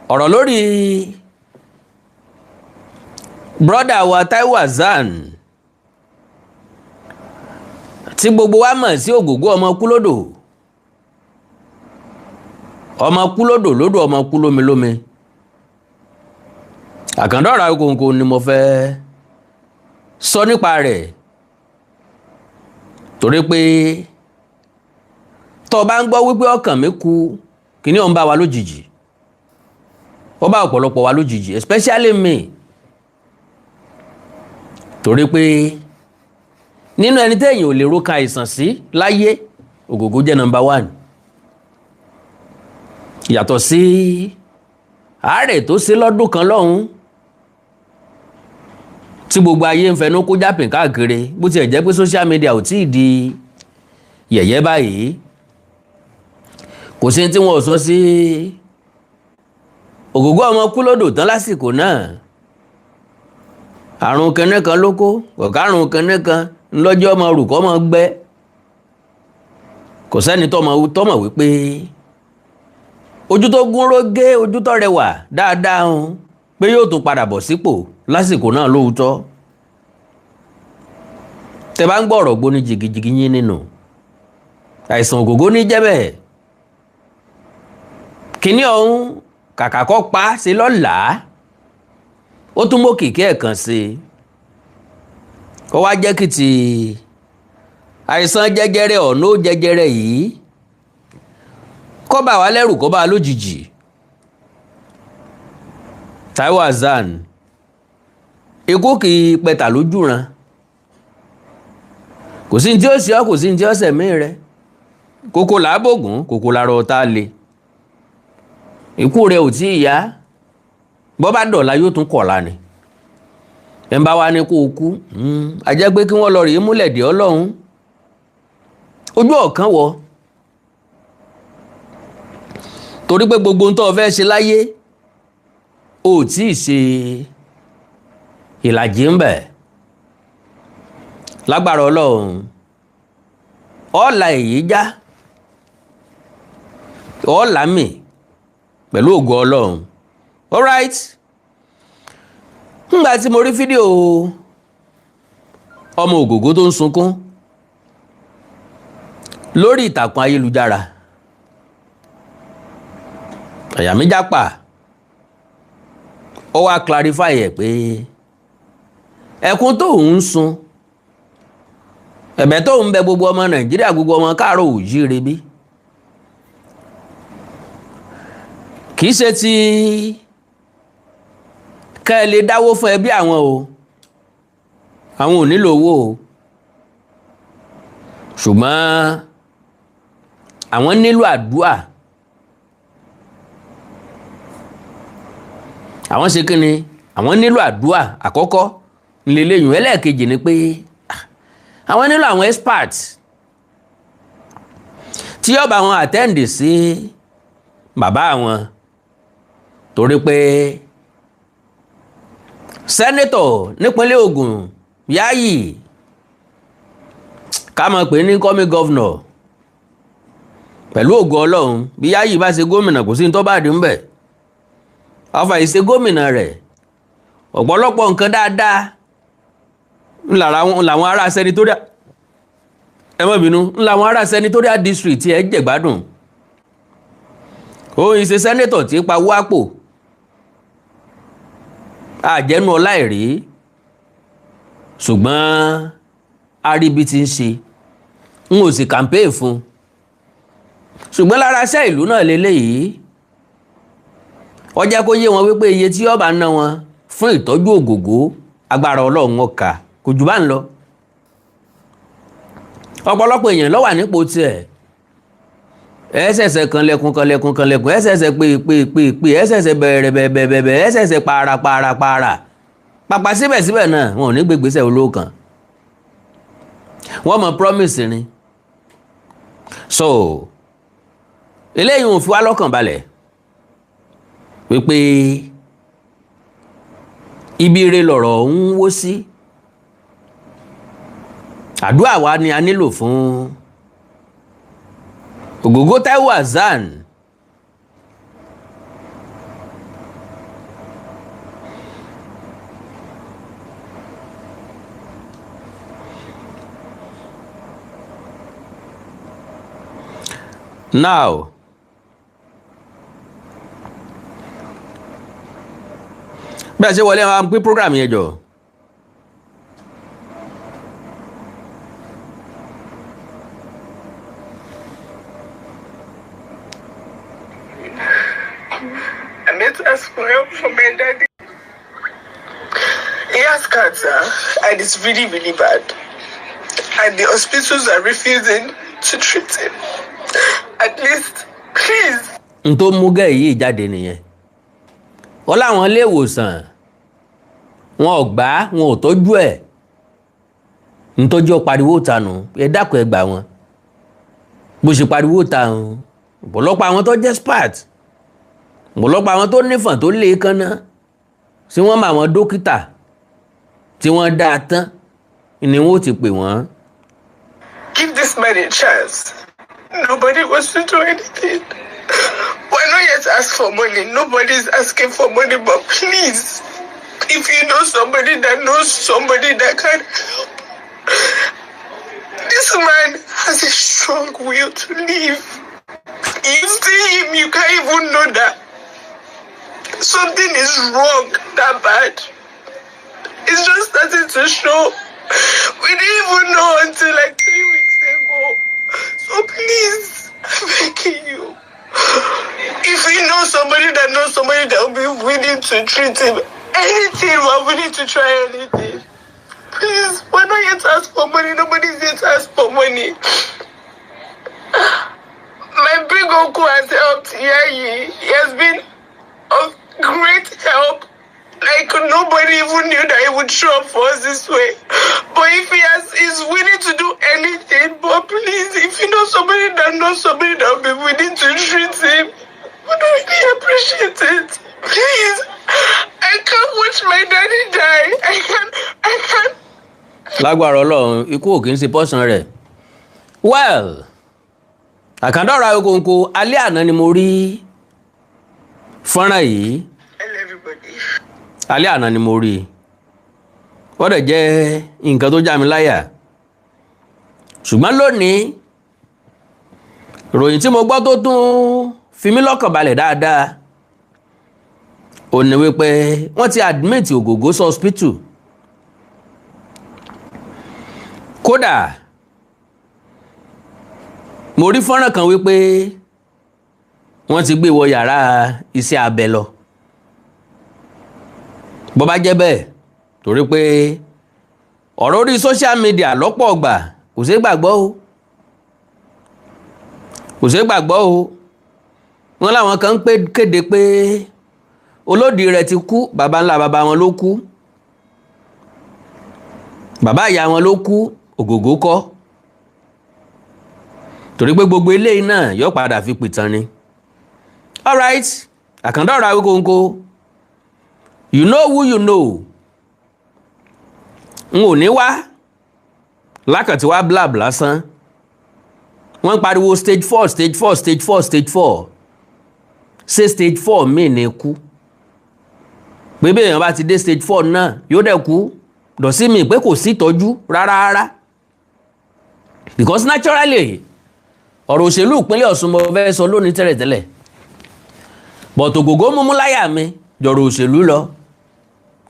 Ọ̀rọ̀ lórí brother wa Taiwo Hassan, tí gbogbo wa mọ̀ sí Ògògó, ọmọ kúlódò, ọmọ kúlódò lódò, ọmọ kú lómi lómi, àkàndọ̀rọ̀ Awíkonko ni mo fẹ́ sọ nípa rẹ̀, torí pé tó bá ń gbọ́ wípé ọkàn mi kú, kíní ọ̀n bá wa lójijì, ó bá ọ̀pọ̀lọpọ̀ wa lójijì, especially me, torí pé nínú ẹni téèyàn ò lè ro ka àìsàn sí láyé, Ògògó jẹ́ number one. Yàtọ̀ sí àárẹ̀ tó ṣe lọ́dún kan lọ́hùn tí gbogbo ayé ń fẹnu kó jápìn káàkiri, bó tiẹ̀ jẹ́ pé social media ò tíì di yẹ̀yẹ́ báyìí, kò sí tí wọn ò sọ sí Ògògó ọmọ kúlódò tán lásìkò náà. Àrùn kẹ́nẹ́ kan ló kó ọ̀kárùn kẹ́nẹ́ kan ńlọ́jọ́ ọmọ rùkọ́ ọmọ gbẹ́. Kò sẹ́ni tọ́mọ̀ wípé ojú tó gún rógé, ojú tó rẹwà dáadáa ń pé yóò tún padà bọ̀ sípò lásìkò náà. Lóòótọ́, tẹ bá ń gbọ́ ọ̀rọ̀ gbóní jìgìjìgì yín nínú àìsàn, Ògògó ní jẹ́ bẹ́ẹ̀. Kínní ọ̀hún, kàkà kọ́ pa ṣe lọ́làá, ó tún mọ́ kìkì ẹ̀ kàn sí i. Kó wá jẹ́ kìtì àìsàn jẹjẹrẹ ọ̀nà jẹjẹrẹ yìí kó bá wa lẹ́rù, kó bá wa lójijì. Taiwo Hassan, ikú kì í pẹ̀tà lójú ran. Kò sí ní tí ó ṣe ọ́, kò sí ní tí ó ṣẹ̀mí rẹ. Kókó làábògùn, kókó lára ọ̀tá le. Ikú rẹ ò tí ì yá. Bọ́ bá dọ̀la, yóò tún kọ̀la ni. Ẹ̀ ń bá wa ní kó o kú, a jẹ́ pé kí wọ́n lọ rèé múlẹ̀ dé Ọlọ́run ojú ọ̀kan wọ̀, torí pé gbogbo ohun tó o fẹ́ ṣe láyé, o ò tí ì ṣe ìlàjì ń bẹ̀. Lágbára Ọlọ́run, ọ̀la èyí já ọ̀la mi pẹ̀lú ògo Ọlọ́run. Alright, ńgbà tí mo rí fídíò ọmọ Ògògó tó ń sunkún lórí ìtàkùn ayélujára, àyà mi jápa. Ó wá clarify ẹ̀ pé ẹkún tóun ń sun, ẹ̀bẹ̀ tóun bẹ̀ gbogbo ọmọ Nàìjíríà, gbogbo ọmọ káàárọ̀ òjíire, bí kì í ṣe ti ká ẹ lè dáwó fún ẹbí àwọn o, àwọn ò nílò owó o, ṣùgbọ́n àwọn nílò àdúà. Àwọn ṣe kí ni? Àwọn nílò àdúà. Àkọ́kọ́ ńlẹ́lẹ́yìn. Ẹlẹ́ẹ̀kejì ni pé àwọn nílò àwọn experts tí yóò bá wọn attend sí bàbá àwọn, torí pé senator nípínlẹ̀ Ògùn, Yayi, ká mọ̀ pé ní kọ́mí governor, pẹ̀lú ògo Ọlọ́run, bí Yayi bá ṣe gómìnà, kò sí ní tó bá dé ń bẹ̀. Ọfà ìṣe gómìnà rẹ̀, ọ̀pọ̀lọpọ̀ nǹkan dáadáa làwọn ará senatorial, ẹ má bínú, làwọn ará senatorial district ẹ jẹ̀gbádùn. Òun ìṣe senator tí pa wápò àjẹnú ọlá ìrí, ṣùgbọ́n àríbi ti ń ṣe n ò sì campaign fún, ṣùgbọ́n lára iṣẹ́ ìlú náà lélẹ́yìí, ó jẹ́ kó yé wọn wípé iye tí ọba ná wọn fún ìtọ́jú Ògògó, agbára Ọlọ́run ọkà kò jù bá ń lọ. Ọ̀pọ̀lọpọ̀ èèyàn ló wà nípò tiẹ̀, ẹ ṣẹ̀ṣẹ̀ kanlẹ̀kùn kanlẹ̀kùn kanlẹ̀kùn, ẹ ṣẹ̀ṣẹ̀ pè pè pè pè, ẹ ṣẹ̀ṣẹ̀ bẹ̀rẹ̀ bẹ̀rẹ̀ bẹ̀rẹ̀, ẹ ṣẹ̀ṣẹ̀ para para para pàpà. Síbẹ̀síbẹ̀ náà, wọn ò ní gbégbèsè olówó kan, wọ́n mọ̀ promise ni. So eléyìí ò fi wá lọ́kàn balẹ̀ wípé ibi ire lọ̀rọ̀ ń wó sí. Àdúrà wa ni a nílò fún Ògògó Taiwo Hassan. Now, bẹ́ẹ̀ ṣe wọlé, àwọn pín program yẹn jọ. I'm here to ask for help for my daddy. He has cancer and it's really, really bad. And the hospitals are refusing to treat him. At least, please. N tó mú gẹ́ yìí jáde nìyẹn. Wọ́n láwọn ilé ìwòsàn wọn ò gbà, wọn ò tọ́jú ẹ̀. Ntọ́jú ọ pariwo tanu, ẹ dákun, ẹ gbà wọn. Bó ṣe pariwo ta wọn, ọ̀pọ̀lọpọ̀ àwọn tó jẹ́ expert, ọ̀pọ̀lọpọ̀ àwọn tó nífọ̀n tó lé kánná tí wọ́n mọ àwọn dókítà tí wọ́n dá a tán ni wọ́n ó ti pè wọ́n. Give this man a chance. Nobody wants to do anything. We're not yet ask for money. Nobody's asking for money, but please, if you know somebody that knows somebody that can help, this man has a strong will to live. You see him, you can't even know that something is wrong that bad. It's just starting to show. We didn't even know until like 3 weeks ago. So please, I'm begging you. If you know somebody that knows somebody that will be willing to treat him, anything, we're willing to try anything. Please, we're not here to ask for money. Nobody's here to ask for money. My big uncle has helped Yayi. He has been of great help. Like, nobody even knew that he would show up for us this way. But if he has is willing to do anything, but please, if you know somebody that knows somebody that will be willing to treat him, would really appreciate it. Please. I can't watch my daddy die. I can't. Lágbára Ọlọ́run, ikú ò kì í ṣe pọ́sàn rẹ̀. Well, àkàndọ̀rọ̀ Awikonko, alẹ́ àná ni mo rí fọ́nrán yìí. Hello, everybody. Alẹ́ àná ni mo rí i. Ó dẹ̀ jẹ́ nǹkan tó já mi láyà, ṣùgbọ́n lónìí, ìròyìn tí mo gbọ́ tó tún fi mí lọ́kàn balẹ̀ dáadáa ó ní wípé wọ́n ti admit Ògògó sí hospital. Kódà mo rí fọ́nrán kan wípé wọ́n ti gbé wọ yàrá iṣẹ́ abẹ lọ. Bó bá jẹ́ bẹ́ẹ̀, torí pé ọ̀rọ̀ orí social media lọ́pọ̀ ọgbà kò ṣeé gbàgbọ́ o, kò ṣeé gbàgbọ́ o. Wọ́n láwọn kan ń kéde pé olódì rẹ̀ ti kú, baba ńlá baba wọn ló kú, bàbá ìyá wọn ló kú, Ògògó kọ́. Torí pé gbogbo eléyìí náà yóò padà fi pìtàn ni. Alright, àkàndá ọ̀rọ̀ Awikonko, you know who you know. N ò ní wá lákàtí wá blab lásán. Wọ́n pariwo stage four, stage four, stage four, stage four. Ṣé stage four míì ní kú? Pé bí èèyàn bá ti dé stage four náà, yóò dẹ̀ kú dọ̀sí mi, pé kò sí ìtọ́jú rárá rárá? Because naturally, ọ̀rọ̀ òṣèlú ìpínlẹ̀ Ọ̀ṣun mo fẹ́ sọ lónìí tẹ́lẹ̀tẹ́lẹ̀, but Ògògó múmú láyà mi jọ̀rọ̀ òṣèlú lọ.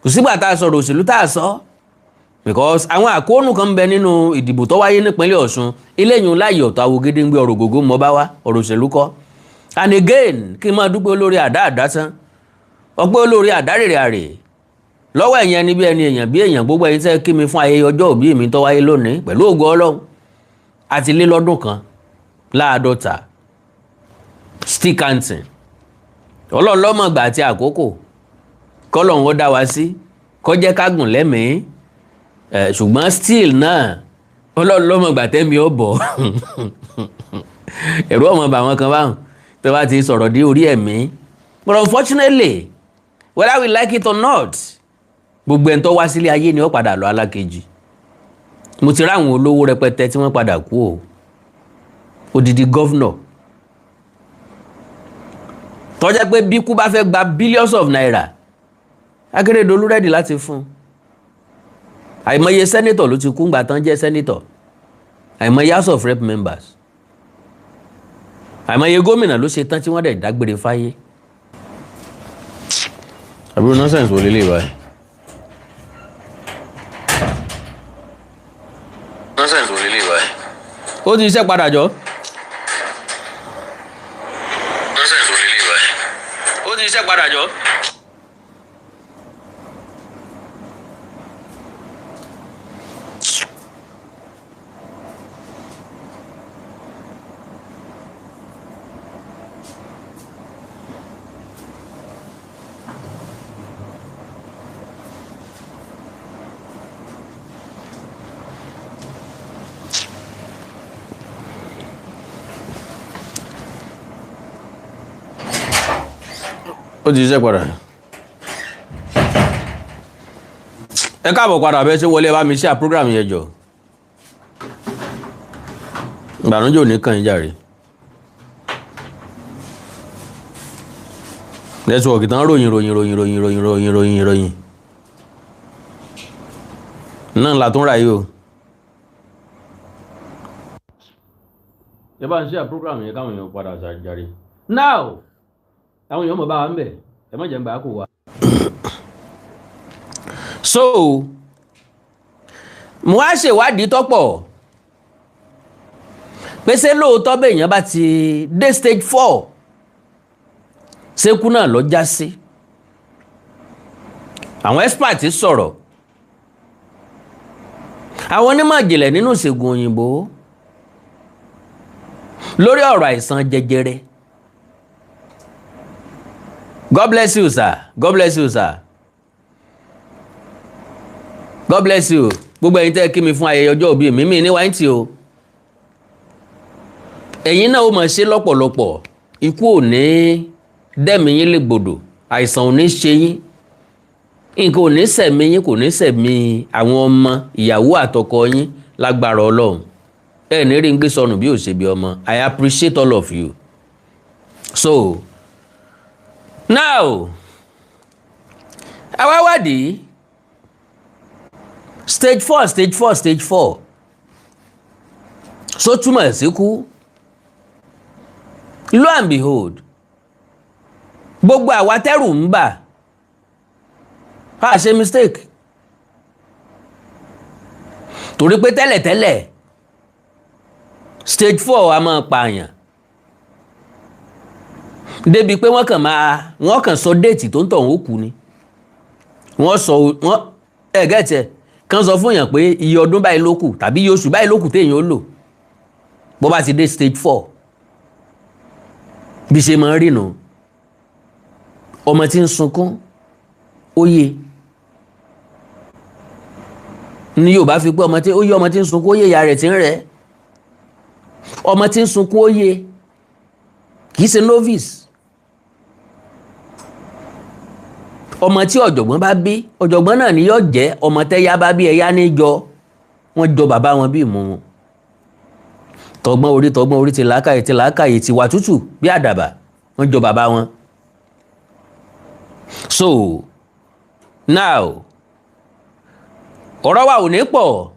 Kò sígbà tá a sọ̀rọ̀ òṣèlú tá a sọ, because àwọn àkóónù kan ń bẹ nínú ìdìbò tó wáyé nípínlẹ̀ Ọ̀ṣun. Eléyìí láàyè ọ̀tọ̀ Awogedengbe. Ọ̀rọ̀ Ògògó mọ́ bá wá, ọ̀rọ̀ òṣèlú kọ́. And again, kí n máa dúpẹ́ olórí àdá àdá tán, ọpẹ́ olórí àdá rèrè àrè lọ́wọ́ ẹ̀yẹn ẹni bí ẹni, èèyàn bí èèyàn, gbogbo ẹ̀yin tẹ́ kí mi fún ayẹyẹ ọjọ́ òbí mi tó wáyé lónìí. Pẹ̀lú ògo Ọlọ́run, àti lé lọ́dún kan láàdọ́ta, still counting. Ọlọ́run lọ́mọ̀gbà àti àkókò kọ́lọ́run ó dá wa sí, kó jẹ́ ká gùn lẹ́mìí ẹ̀. Ṣùgbọ́n still náà, Ọlọ́run lọ́mọ̀gbà tẹ́mi ó bọ̀. Ẹ̀rú ọmọ bà wọn kan báwọn tó bá ti sọ̀rọ̀ dé orí ẹ̀mí. But unfortunately, whether we like it or not, gbogbo ẹni tó wá sílé ayé ni ó padà lọ alákejì. Mo ti ráwọn olówó rẹpẹtẹ tí wọ́n padà kú o. Odidi governor tó jẹ́ pé bí kú bá fẹ́ gba billions of naira, Akérédolú ready láti fún un. Àìmọye senator ló ti kú ńgbà tán jẹ́ senator, àìmọye House of Rep members. Àìmọye gómìnà ló ṣe tán tí wọ́n dẹ̀ dágbére fáyé. Àbúrò, nonsense wo lélẹ̀ báyìí? Nonsense wo lélẹ̀ báyìí? Ó ti iṣẹ́ padà jọ. Nonsense wo lélẹ̀ báyìí? Ó ti iṣẹ́ padà jọ. Ó ti ṣiṣẹ́ padà. Ẹ káàbọ̀ padà. Bẹ́ẹ̀ ṣe wọlé, bá mi ṣe program yẹn jọ. Ìbànújẹ́ ò ní kàn yín jàre. Network tán, ròyìn ròyìn ròyìn ròyìn ròyìn ròyìn ròyìn ròyìn náà la tún rà yìí o. Ẹ bá ń ṣe program yẹn káwọn èèyàn padà jàre. Now àwọn èèyàn mọ̀ bá wa ń bẹ̀, ẹ má jẹ́ ń bá a kó wa. So mo wá ṣèwádìí tọ́pọ̀ pé ṣé lóòótọ́ bẹ́ẹ̀yàn bá ti dé stage 4, ṣékú náà lọ já sí? Àwọn expert sọ̀rọ̀, àwọn onímọ̀ ìjìnlẹ̀ nínú ìṣègùn òyìnbó lórí ọ̀rọ̀ àìsàn jẹjẹrẹ. God bless you, sir. God bless you, sir. God bless you. Gbogbo ẹ̀yin tẹ́ ẹ kí mi fún ayẹyẹ ọjọ́ òbí mi, mi ní wáyé tí o. Ẹ̀yin náà ó máa ṣe lọ́pọ̀lọpọ̀. Ikú ò ní dẹ́mi yín lè gbòdò, àìsàn ò ní ṣe yín, nǹkan ò ní sẹ̀mí yín, kò ní sẹ̀mí àwọn ọmọ, ìyàwó àtọkọ yín lágbára Ọlọ́run. Ẹ ní rí ń gbé sọnù bí ò ṣe bí ọmọ. I appreciate all of you. So now, àwa wádìí stage 4, stage 4, stage 4, so túmọ̀ sí kú? Lo and behold, gbogbo àwa tẹ́rù ń bà á ṣe mistake, torí pé tẹ́lẹ̀tẹ́lẹ̀ stage 4 a máa pààyàn débi pé wọ́n kàn sọ date tó ń tọ̀ ó kú ni. Wọ́n sọ wọ́n ẹ̀ gẹ́tẹ̀ kàn sọ fún yàn pé iye ọdún báyìí ló kù tàbí iye oṣù báyìí ló kù téèyàn ó lò bó bá ti dé stage 4. Bí ṣe máa ń rí nu, ọmọ tí ń sunkún ó yé ní Yorùbá fi pé ọmọ tí ó yé, ọmọ tí ń sunkún ó yé ìyá rẹ̀ tí ń rẹ̀. Ọmọ tí ń sunkún ó yé, kì í ṣe novice. Ọmọ tí ọ̀jọ̀gbọ́n bá bí, ọ̀jọ̀gbọ́n náà ni yóò jẹ́. Ọmọ tẹ́yà bá bí, ẹ̀yà ní jọ. Wọ́n jọ bàbá wọn bí ìmú wọn, tọgbọ́n orí tọgbọ́n orí, ti làákàyè ti làákàyè, ti wà tútù bí àdàbà, wọ́n jọ bàbá wọn. So now, ọ̀rọ̀ wa ò ní pọ̀.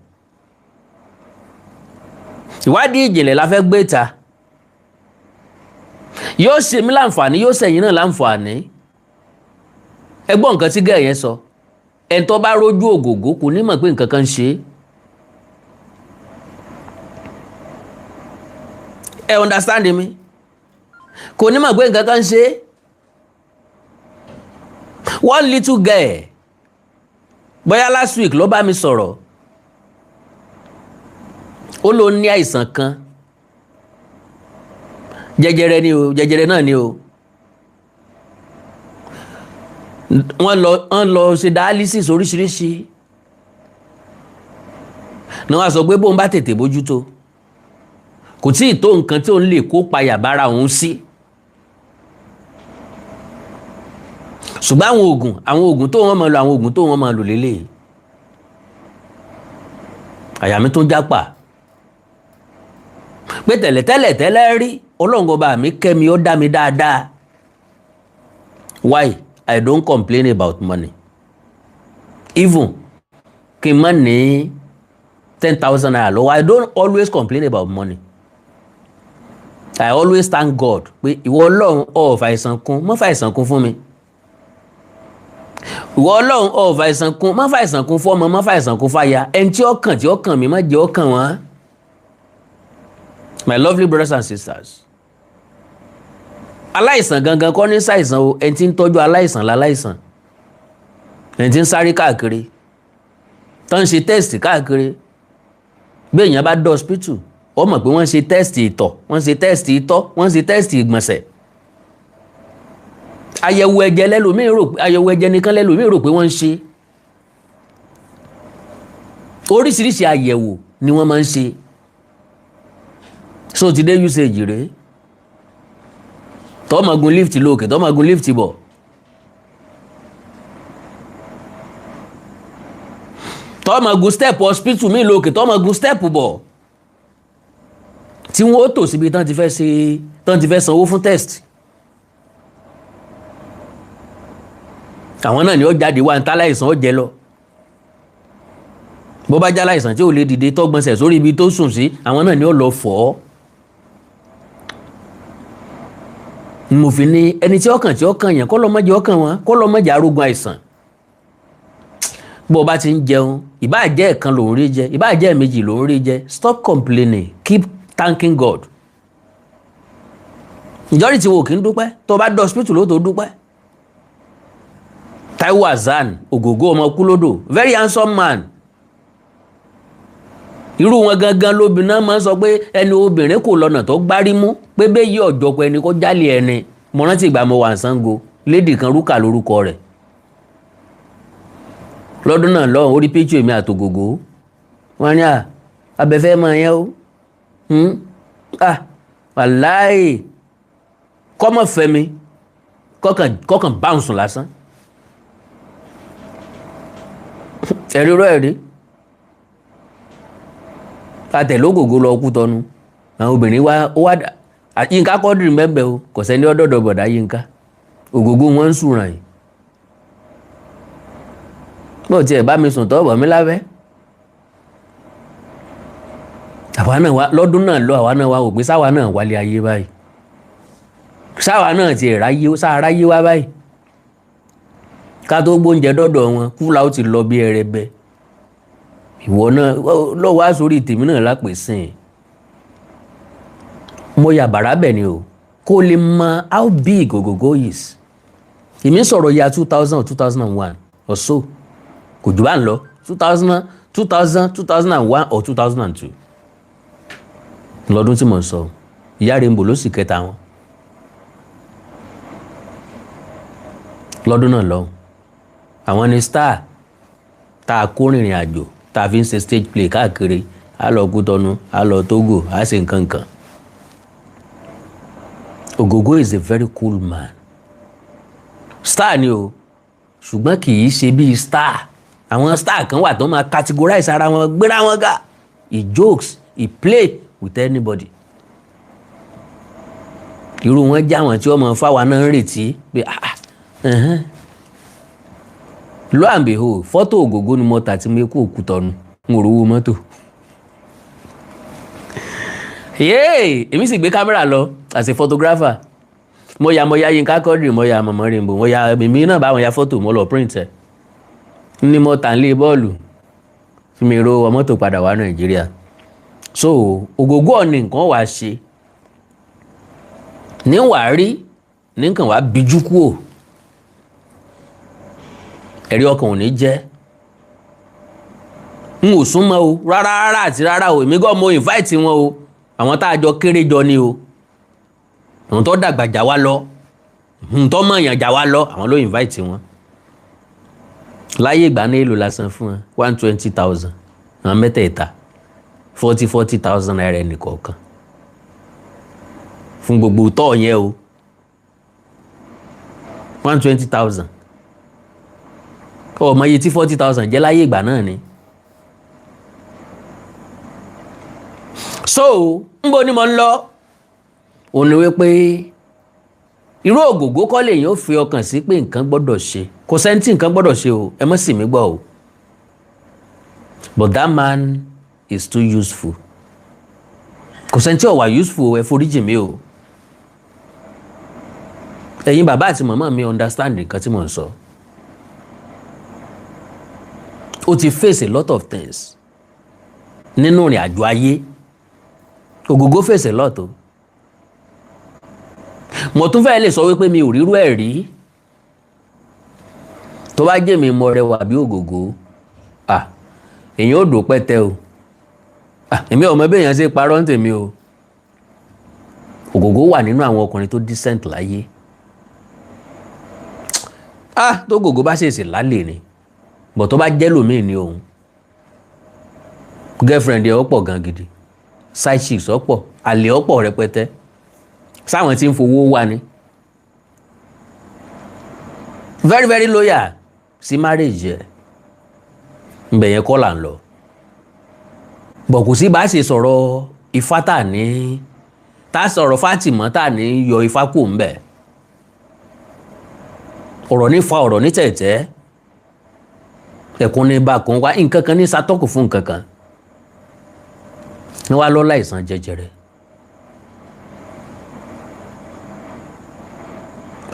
Ìwádìí ìjìnlẹ̀ la fẹ́ gbé ta. Yóò ṣe mí láǹfààní, yóò ṣẹ̀yìn náà láǹfààní. Ẹ gbọ́ nǹkan tí gẹ̀ẹ́ yẹn sọ. Ẹni tó bá rójú ògògó kò ní mọ̀ pé nǹkan kan ń ṣe é. Ẹ understand mi? Kò ní mọ̀ pé nǹkan kan ń ṣe é. One little girl, bóyá last week ló bá mi sọ̀rọ̀, ó ló ní àìsàn kan, jẹjẹrẹ ni o, jẹjẹrẹ náà ni o. Wọ́n lọ ṣe dialysis oríṣiríṣi ni wọ́n á sọ pé bóun bá tètè bójútó, kò tí ì tó nǹkan tí òun lè kó payà bára òun sí, ṣùgbọ́n àwọn oògùn tó wọ́n máa lò, àwọn oògùn tó wọ́n máa lò lélẹ̀. Àyà mi tó jápa pé tẹ̀lẹ̀tẹ̀lẹ̀ tẹ́lẹ̀ rí, Ọlọ́run ọba mi kẹ́mi, ó dá mi dáadáa. Why I don't complain about money. Even kí n má ní ₦10,000 lọ́wọ́, I don't always complain about money. I always thank God pé ìwọ Ọlọ́run, ò fàìsàn kún, má fàìsàn kún fún mi. Ìwọ Ọlọ́run, ò fàìsàn kún, má fàìsàn kún fọ́mọ, má fàìsàn kún fáya. Ẹni tí ọkàn tí ọkàn mi, má jẹ́ ọkàn wọn. My lovely brothers and sisters, aláìsàn gangan kọ́ ní ṣàìsàn o. Ẹni tí ń tọ́jú aláìsàn láláìsàn, ẹni tí ń sáré káàkiri, tó ń ṣe test káàkiri. Bí èèyàn bá dé hospital, ó mọ̀ pé wọ́n ṣe test ìtọ̀, wọ́n ṣe test ìtọ̀, wọ́n ṣe test ìgbọ̀nsẹ̀, àyẹ̀wò ẹ̀jẹ̀ lẹ́lòmíì rò, àyẹ̀wò ẹ̀jẹ̀ nìkan lẹ́lòmíì rò pé wọ́n ń ṣe. Oríṣiríṣi àyẹ̀wò ni wọ́n máa ń ṣe. So ti dé usage rèé, tọ́ máa gun lift lókè, tọ́ máa gun lift bọ̀, tọ́ máa gun step hospital mi lókè, tọ́ máa gun step bọ̀, tí wọ́n ó tò síbi tán ti fẹ́ ṣe, tán ti fẹ́ sanwó fún test. Àwọn náà ni ó jáde wá ní táláìsàn ó jẹ lọ. Bó bá já láìsàn tí ò lè dìde, tọ́gbọ̀nsẹ̀ sórí ibi tó sùn sí, àwọn náà ni ó lọ fọ̀ ọ́. Mo fi ní ẹni tí ọkàn tí ọkàn yẹn kọ́ lọ́ mọ́jẹ ọkàn wọn, kọ́ lọ́ mọ́jẹ arógun àìsàn. Bó o bá ti ń jẹun, ìbáà jẹ́ ẹ̀kan lòún rí jẹ, ìbáà jẹ́ ẹ̀mejì lòún rí jẹ, stop complaining, keep thanking God. Ìjọ́rìí tí wo kì í dúpẹ́, tó o bá dé hospital ló tó dúpẹ́. Taiwo Hassan Ògògó, ọmọ kúlódò, very handsome man. Irú wọn gangan lóbìnrin náà máa ń sọ pé ẹni obìnrin kò lọ́nà tó gbárí mú pé bẹ́ẹ̀ yí ọ̀jọ̀pọ̀ ẹni kó jálè ẹni. Mo rántí ìgbà mo wà ní Ṣàngó, lady kan, Rúkà lórúkọ rẹ̀. Lọ́dún náà lọ́hùn, orí píṣù èmi àtògògó, wọ́n ní à abẹ́fẹ́ máa yẹn o. Ah, wàláì, kọ́mọ̀ fẹ́mi kọ́kàn kọ́kàn báǹsùn lásán. Ẹ̀rí rẹ̀ rí atẹ̀lógògó lọ kú tọnu. Àwọn obìnrin wá ó wá Yínká Quadri mẹ́bẹ̀ o. Kò sẹ́ni ọ̀dọ̀dọ̀ bọ̀dá Yínká Ògògó wọn ń sùn ràn yìí. Bó tiẹ̀ bá mi sùn tọ́ bọ̀ mí lábẹ́. Àwa náà wá lọ́dún náà lọ, àwa náà wá wò pé sáwa náà wálé ayé báyìí, sáwa náà ti ráyé, sáà ráyé wá báyìí. Ká tó gbóúnjẹ dọ́dọ̀ wọn, kúlà ó ti lọ bí ẹrẹbẹ. Ìwọ náà lọ́wọ́ á sórí tèmi náà lápèsìn. Mo yà bàrà bẹ̀ ni o, kó lè mọ how big Ògògó is. Èmi sọ̀rọ̀ ya 2000 or 2001 or so, kò jù bá ń lọ, 2000, 2000, 2001 or 2002 lọ́dún tí mo ń sọ. Ìyá Rainbow ló sì kẹta wọn lọ́dún náà lọ́hùn. Àwọn ni star tá a kó rìnrìn àjò, tá a fi ń ṣe stage play káàkiri. A lọ Kútọ́nù, a lọ Togo, a ṣe nǹkan kan. Ògògó is a very cool man. Star ni o, ṣùgbọ́n kì í ṣe bíi star. Àwọn star kan wà tó máa categorize ara wọn, gbéra wọn ga. He jokes, he play with anybody. Irú wọn jẹ́ àwọn tí wọ́n mọ fáwa náà ń retí pé ah ah. Lo and behold, fọ́tò Ògògó ni mo tà tí mo kú Òkútọ́nu, n ò rówó mọ́tò. Yéè, èmi sì gbé kámẹ́rà lọ as a photographer. Mo ya Yínká Quadri, mo ya Mọ̀mọ́ Rainbow, mo ya èmi náà bá wọn ya fọ́tò, mo lọ print ẹ̀ ní mo tà ń lé bọ́ọ̀lù tí mi ro mọ́tò padà wá Nàìjíríà. So Ògògó ọ̀nì nǹkan wàá ṣe ní wàá rí ní nǹkan wàá bíjú kúò, ẹ̀rí ọkàn ò ní jẹ́. N ò súnmọ́ o rárá rárá àti rárá o. Èmi gan mo invite wọn o. Àwọn tá a jọ kéré jọ ni o, àwọn tó dàgbà jà wá lọ, tó mọ̀yàn jà wá lọ, àwọn ló invite wọn. Láyé ìgbà ní èlò lásán fún wọn, 120,000. Àwọn mẹ́tẹ̀ẹ̀ta, 40,000 naira ẹnìkọ̀ọ̀kan fún gbogbo tọ́ yẹn o, 120,000. Ọmọ iye tí 40,000 jẹ́ láyé ìgbà náà ni. So nbo ni mo ń lọ òun ni wípé irú Ògògó kọ́ lèyìn ó fi ọkàn sí pé nǹkan gbọ́dọ̀ ṣe. Kò sẹ́ni tí nǹkan gbọ́dọ̀ ṣe o, ẹ má sì mí gbọ́ o, but that man is too useful. Kò sẹ́ni tí ò wà useful o, ẹ foríjì mi o. Ẹ̀yin bàbá àti màmá mi understand nǹkan tí mò ń sọ. Ó ti face a lot of things nínú ìrìn àjò ayé. Ògògó face a lot o. Mo tún fẹ́ lè sọ wípé mi ò rírú ẹ̀ rí. Tó bá jẹ́ mi mo rẹwà bí Ògògó, ah, èyàn ò dò pẹ́tẹ́ o. Ah, èmi ò mọ bí èèyàn ṣe parọ́ ń tèmi o. Ògògó wà nínú àwọn ọkùnrin tó decent láyé. Ah, tó Ògògó bá ṣèṣì lálẹ́ ni, bọ̀ tó bá jẹ́ lòmíì ní òun, girlfriend ẹ̀ ọ̀pọ̀ gan gidi, side chicks ọ̀pọ̀, àlè ọ̀pọ̀ rẹpẹtẹ, sáwọn tí ń fowó wá ni. Very very loyal sí marriage ẹ̀. Nbẹ̀ yẹn kọ́ là ń lọ bọ̀. Kò sí bá a ṣe sọ̀rọ̀ ifá tà ní tá a sọ̀rọ̀ Fátìmọ́ tà ní yọ ifá kù ń bẹ̀. Ọ̀rọ̀ ní fa ọ̀rọ̀ ní tẹ̀tẹ̀, ẹ̀kún ní bá kan wá, nǹkan kan ní satọ́kù fún nǹkan kan ní wàá lọ́la ìsàn jẹjẹrẹ.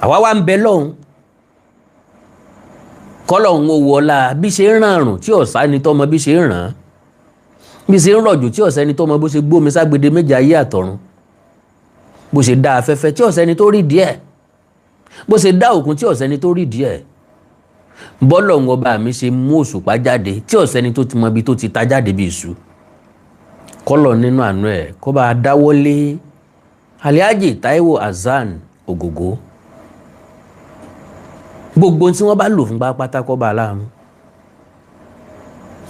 Àwa wá ń bẹ lọ́hùn, kọ́lọ́hún ó wọlá bí ṣe ń ràn àrùn tí ọ̀sá ni tọ́mọ, bí ṣe ń ràn án, bí ṣe ń rọ̀jò tí ọ̀sẹ́ni tọ́mọ, bó ṣe gbómi ságbede méje ayé àtọ̀run, bó ṣe dá afẹ́fẹ́ tí ọ̀sẹ́ni tó rí díẹ̀, bó ṣe dá òkun tí ọ̀sẹ́ni tó rí díẹ̀, bọ́lọ̀ ń ọba mi ṣe mú òṣùpá jáde tí ọ̀sẹ́ni tó ti mọ ibi tó ti ta jáde bí iṣu. Kọ́lọ̀ nínú àánú ẹ̀ kó bá a dáwọ́lé Alhaji Taiwo Hassan Ògògó, gbogbo tí wọ́n bá lò fún pátá kó bá a láàmú,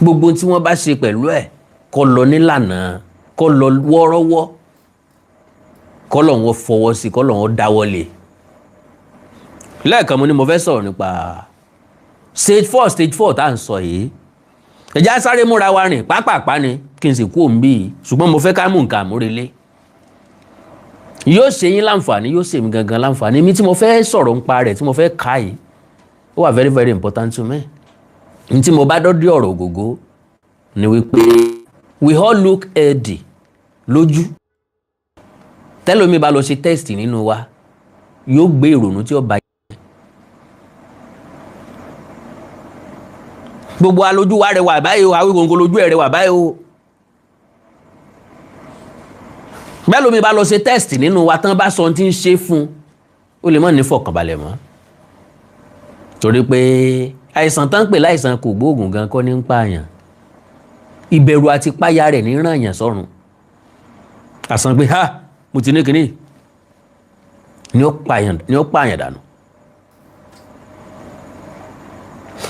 gbogbo tí wọ́n bá ṣe pẹ̀lú ẹ̀ kó lọ nílànà, kó lọ wọ́ọ́rọ́wọ́, kó lọ wọn fọwọ́ sí, kó lọ wọn dáwọ́lé. Lẹ́ẹ̀kan mo ní mo fẹ́ sọ̀rọ̀ nípa stage four, stage four tá à ń sọ yìí. Ẹ̀já sáré múra wa rìn pápápá ni kí n sì kú òun bíi, ṣùgbọ́n mo fẹ́ ká mú nǹkan àmúrelé. Yóò ṣe yín láǹfààní, yóò ṣe mí gangan láǹfààní. Mi tí mo fẹ́ sọ̀rọ̀ nípa rẹ̀, tí mo fẹ́ kà yìí, ó wà very very important to me. N tí mo bá dọ́dí ọ̀rọ̀ Ògògó ni wípé we all look healthy lójú. Tẹ́lómi bá lọ ṣe test nínú wa, yóò gbé ìrònú tí ó bá gbogbo alójú wa rẹwà báyìí o, Awíkonko lójú ẹ̀ rẹwà báyìí o. Bẹ́ẹ̀ lómi bá lọ ṣe test nínú wa tán, bá sọ ohun tí ń ṣe fún un, ó lè má ní fọkànbalẹ̀ mọ́, torí pé àìsàn tán ń pè láìsàn kò gbóògùn gan kọ́ ní ń pààyàn. Ìbẹ̀rù àti páyà rẹ̀ ní ràn yàn sọ́run. Àsàn pé ha mo ti ní kinní ni ó pààyàn dànù,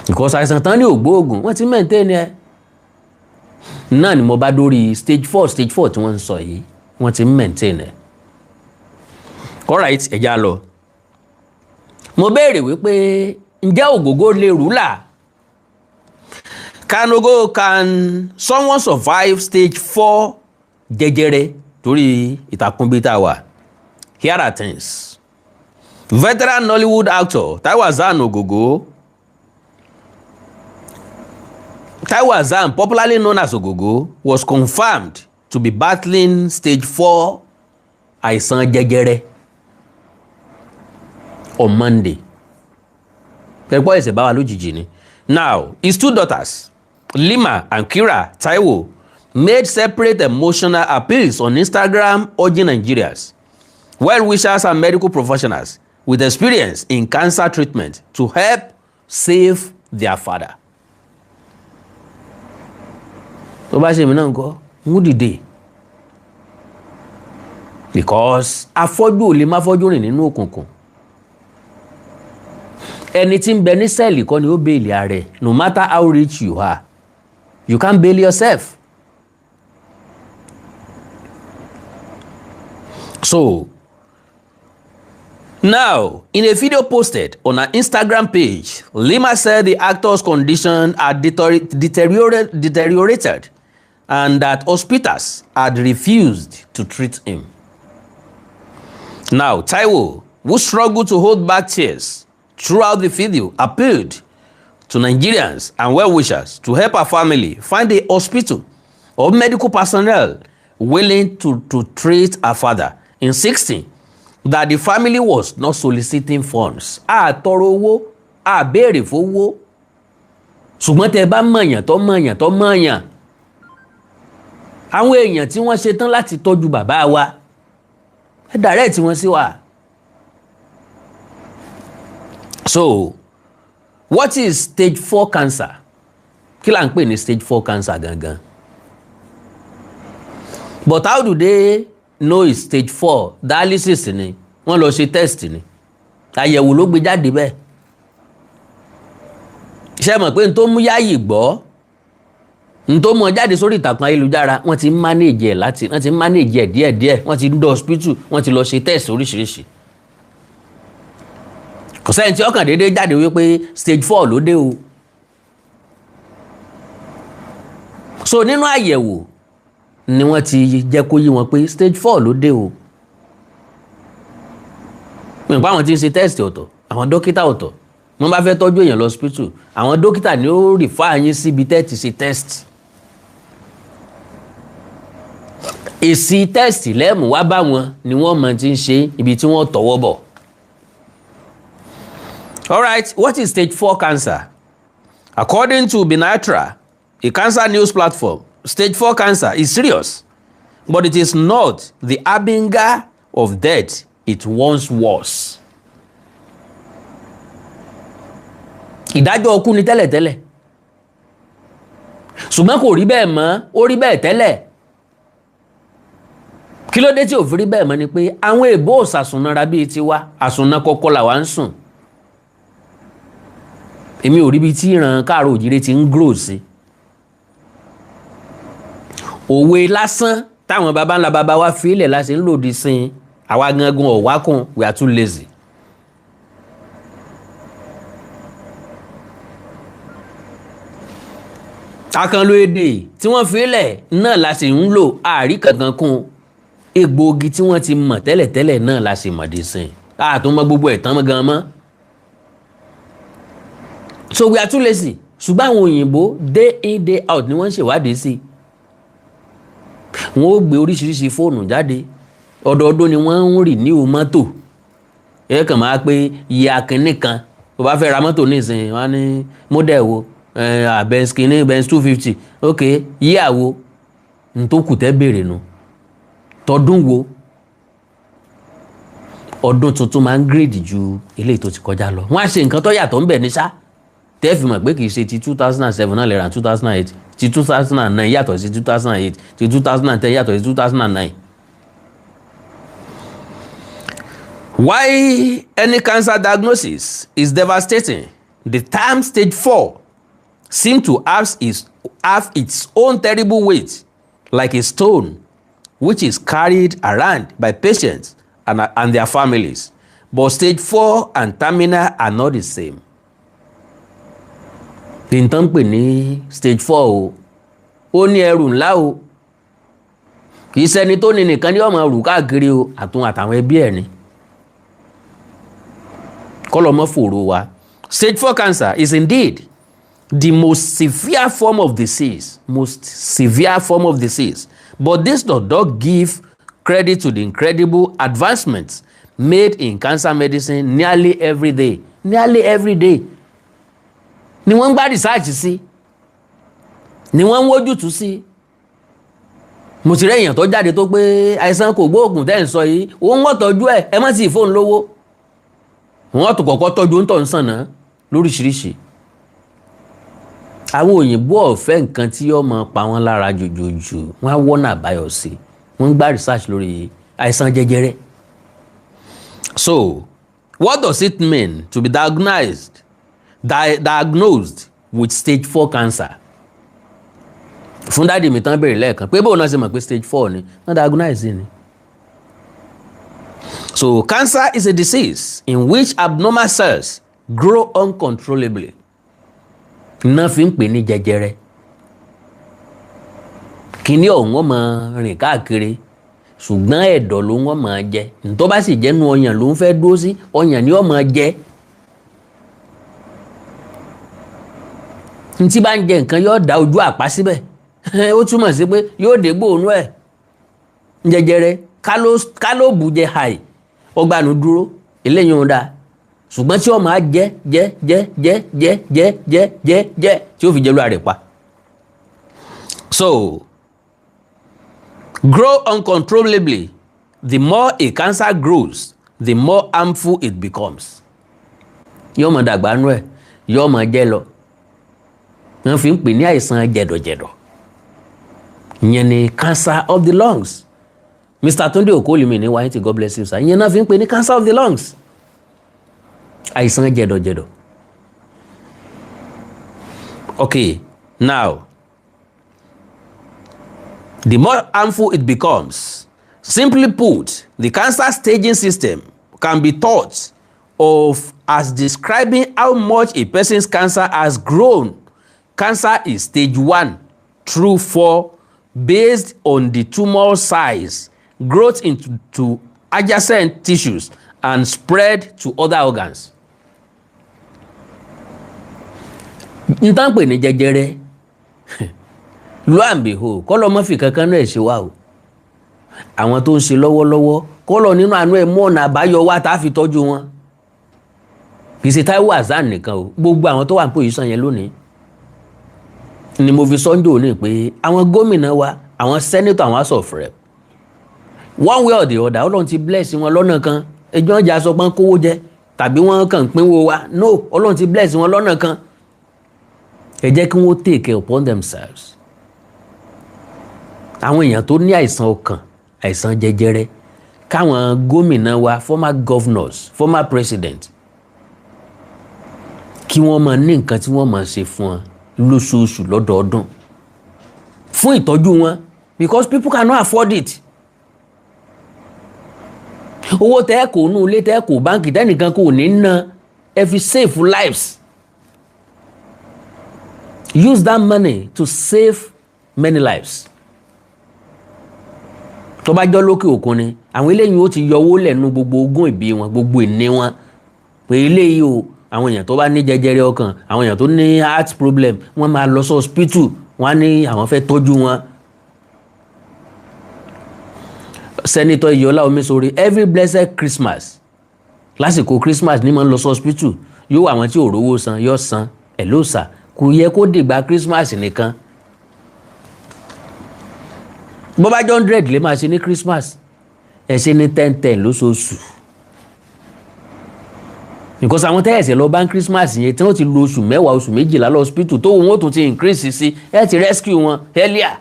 because àìsàn tán ní ògbóògùn wọ́n ti maintain ẹ náà ni. Mo bá dórí stage four, stage four tí wọ́n ń sọ yìí, wọ́n ti maintain ẹ. Alright, ẹ̀já lọ. Mo béèrè wípé ǹjẹ́ Ògògó lè rúlà? Can Ogo, can someone survive stage four jẹjẹrẹ? Torí ìtàkùn bíi tá a wà. Here are things. Veteran Nollywood actor Taiwo Hassan Ogogo, Taiwo Hassan, popularly known as Ogogo, was confirmed to be battling stage four àìsàn jẹjẹrẹ on Monday. Pẹ̀pọ̀ ẹ̀sẹ̀ bá wa lójijì ni. Now, his two daughters, Lima and Kira Taiwo, made separate emotional appeals on Instagram urging Nigerians, well-wishers and medical professionals with experience in cancer treatment to help save their father. Tó bá ṣe mí náà ńkọ́, ń dìde, because afọ́jú ò lè má fọ́jú rìn nínú òkùnkùn. Ẹni tí ń bẹ ní cell kọ́ ni ó bail ara ẹ̀. No matter how rich you are, you can't bail yourself. So now, in a video posted on her Instagram page, Lima said the actor's condition had deteriorated and that hospitals had refused to treat him. Now, Taiwo, who struggled to hold back tears throughout the video, appealed to Nigerians and well-wishers to help her family find a hospital or medical personnel willing to treat her father, insisting that the family was not soliciting funds. A tọrọ owó, a béèrè fowó, ṣùgbọ́n tẹ bá mọ̀yàn tó mọ̀yàn tó mọ̀yàn, àwọn èèyàn tí wọ́n ṣe tán láti tọ́jú bàbá wa, ẹ direct wọn sí wa. So what is stage 4 cancer? Kí là ń pè ní stage 4 cancer gangan? But how do they know it's stage 4? Dialysis ni wọ́n lọ ṣe, test ni, àyẹ̀wò ló gbé jáde bẹ́ẹ̀. Ṣé mọ̀ pé n tó mú Yáyì gbọ́, n tó mú ọ jáde sórí ìtàkùn ayélujára, wọ́n ti ń manage ẹ̀ láti, wọ́n ti ń manage ẹ̀ díẹ̀díẹ̀, wọ́n ti ń dọ̀ hospital, wọ́n ti lọ ṣe test oríṣiríṣi. Kò sẹ́ni tí ọkàn déédéé jáde wípé stage 4 ló dé o. So nínú àyẹ̀wò ni wọ́n ti jẹ́ kó yí wọn pé stage 4 ló dé o. Nípa àwọn tí ń ṣe test ọ̀tọ̀, àwọn dókítà ọ̀tọ̀, wọ́n bá fẹ́ tọ́jú èèyàn lọ hospital, àwọn dókítà ni ó refer yín síbi tẹ́ ti ṣe test. Èsì test lẹ́mù wá bá wọn ni wọ́n mọ̀ tí ń ṣe ibi tí wọ́n tọwọ́ bọ̀. All right, what is stage 4 cancer? According to Binatra, a cancer news platform, stage 4 cancer is serious, but it is not the harbinger of death it once was. Ìdájọ́ ọkú ni tẹ́lẹ̀tẹ́lẹ̀, ṣùgbọ́n kò rí bẹ́ẹ̀ mọ́. Ó rí bẹ́ẹ̀ tẹ́lẹ̀. Kí ló dé tí ò fi rí bẹ́ẹ̀ mọ́ ni pé àwọn èèbó ò sàsùnnára bíi tiwa. Àsùnná kọ́kọ́ làwa ń sùn. Èmi ò rí ibi tí ìran káàró òjìrè ti ń grow sí. Òwe lásán táwọn baba ńlá baba wa fi ilẹ̀ la ṣe ń lòdì sí i. Àwa gangan ọ̀wákùn, we are too lazy. Àkànlò èdè tí wọ́n fi lẹ̀ náà la sì ń lò, àárí kankan kún. Egbòogi tí wọ́n ti mọ̀ tẹ́lẹ̀tẹ́lẹ̀ náà la sì mọ̀ dé sí i, àtúmọ̀ gbogbo ẹ̀ tán gan mọ́. So we are too lazy. Ṣùgbọ́n àwọn òyìnbó, day in day out ni wọ́n ń ṣèwádìí sí i. Wọ́n ó gbé oríṣiríṣi fóònù jáde, ọdọọdún ni wọ́n ń rì ní o mọ́tò. Ẹ kàn máa pé iye akínní kan tó bá fẹ́ ra mọ́tò nísìnyí, wọ́n á ní model wo? Benz kínní, Benz 250, ok, yíyà wo? N tó kù tẹ́ béèrè nu, tọdún wo? Ọdún tuntun máa ń grade ju eléyìí tó ti kọjá lọ. Wọ́n á ṣe nǹkan tó yàtọ̀ ńbẹ̀ ní sá tẹ́ fi mọ̀ pé kì í ṣe ti 2007 náà lè ra 2008. Ti 2009 yàtọ̀ sí 2008, ti 2010 yàtọ̀ sí 2009. Why any cancer diagnosis is devastating, the term stage 4 seem to have its own terrible weight, like a stone which is carried around by patients and their families. But stage 4 and terminal are not the same. Nǹkan pè ní stage 4 o, ó ní ẹrù ńlá o. Kì í ṣẹni tó ní nìkan ní ọmọ rù káàkiri o, àtún àtàwọn ẹbí ẹ̀ ni. Kọlọmọ fòrò wa. Stage 4 cancer is indeed the most severe form of disease, most severe form of disease, but this does not give credit to the incredible advancements made in cancer medicine nearly every day. Nearly every day ni wọ́n ń gbá research sí, ni wọ́n ń wójútùú sí. Mo ti rí èèyàn tó jáde tó pé àìsàn kò gbóògùn tẹ́ ń sọ yìí, òun wọ́n tọ́jú ẹ̀, ẹ má sì fóun lówó. Wọ́n tó kọ́kọ́ tọ́jú ń tọ̀ ń sàn náà lóríṣiríṣi. Àwọn òyìnbó ọ̀fẹ́ nǹkan tí yóò máa pa wọ́n lára jòjòjò, wọ́n á wọ́nà àbáyọ sí. Wọ́n ń gbá research lórí àìsàn jẹjẹrẹ. So what does it mean to be diagnosed with stage 4 cancer? Fún daddy mi tán béèrè lẹ́ẹ̀kan pé bóun náà ṣe mọ̀ pé stage 4 ni wọ́n diagnose ni. So cancer is a disease in which abnormal cells grow uncontrollably. Iná fi ń pè ní jẹjẹrẹ. Kíní ọ̀hún wọ́n máa rìn káàkiri, ṣùgbọ́n ẹ̀dọ̀ ló wọ́n máa jẹ. Tó bá sì jẹ́nu ọyàn ló ń fẹ́ dúró sí, ọyàn ni ó máa jẹ. Ntí bá ń jẹ nǹkan, yóò dá ojú àpá síbẹ̀. Ó túmọ̀ sí pé yóò dé gbóòórùn ẹ̀. Jẹjẹrẹ ká ló bù jẹ hàì. Ó gbanu dúró, eléyìí ń da, ṣùgbọ́n tí ó máa jẹ jẹ jẹ jẹ jẹ jẹ jẹ jẹ jẹ tí ó fi jẹ́ lóra rẹ̀ pa. So grow uncontrollably. The more a cancer grows, the more harmful it becomes. Yóò máa dàgbà nú ẹ̀, yóò máa jẹ́ lọ. Wọ́n fi ń pè ní àìsàn jẹ̀dọ̀jẹ̀dọ̀. Ìyẹn ni cancer of the lungs. Mr. Tunde Okolimi ní wáyé tí, God bless you, sir. Ìyẹn náà fi ń pè ní cancer of the lungs, àìsàn jẹ̀dọ̀jẹ̀dọ̀. Okay, now, the more harmful it becomes. Simply put, the cancer staging system can be thought of as describing how much a person's cancer has grown. Cancer is stage 1 through 4 based on the tumor size, growth into to adjacent tissues and spread to other organs. N tán pè ní jẹjẹrẹ, lo and behold, kọ́lọ́ mọ́ fi kankan náà ṣe wá o. Àwọn tó ń ṣe lọ́wọ́lọ́wọ́, kọ́lọ́ nínú àánú ẹ̀ mú ọ̀nà àbáyọ wá tá a fi tọ́jú wọn. Kì í ṣe Táíwò Hassan nìkan o, gbogbo àwọn tó wà ní position yẹn lónìí ni mo fi sọ́njò ní pé àwọn gómìnà wa, àwọn senator, àwọn House of Rep, one way or the other, Ọlọ́run ti bless wọn lọ́nà kan. Ẹjọ́ ọjà sọ pé wọ́n kówó jẹ tàbí wọ́n kàn ń pínwó wa, no, Ọlọ́run ti bless wọn lọ́nà kan. Ẹ jẹ́ kí wọ́n take care upon themselves. Àwọn èèyàn tó ní àìsàn ọkàn, àìsàn jẹjẹrẹ, káwọn gómìnà wa, former governors, former president, kí wọ́n máa ní nǹkan tí wọ́n máa ṣe fún wọn lóṣooṣù, lọ́dọọdún, fún ìtọ́jú wọn, because people cannot afford it. Owó tẹ́ kò nú ilé, tẹ́ kò báńkì, tẹ́nìkan kò ní ná, ẹ fi save lives. Use that money to save many lives. Tó bá jọ́ lókè òkun ni, àwọn eléyìí ó ti yọ owó lẹ́nu gbogbo ogún ìbí wọn, gbogbo ìní wọn, pé eléyìí o, àwọn èèyàn tó bá ní jẹjẹrẹ ọkàn, àwọn èèyàn tó ní heart problem, wọ́n máa lọ sí hospital, wọ́n á ní àwọn fẹ́ tọ́jú wọn. Senator Iyọlá Omisore, every blessed Christmas, lásìkò Christmas ní máa ń lọ sí hospital, yóò wá àwọn tí ò rówó san, yóò san ẹ̀ ló sà. Kò yẹ kó dìgbà Christmas nìkan. Bó bá jẹ́ 100 lè máa ṣe ní Christmas, ẹ ṣe ní 10 10 lóṣooṣù, because àwọn tẹ́yẹ̀sẹ̀ lọ bá ń Christmas yẹn, tí wọ́n ti lo oṣù 10, oṣù 12 lọ hospital, tó wọn ó tún ti increase sí, ẹ ti rescue wọn earlier.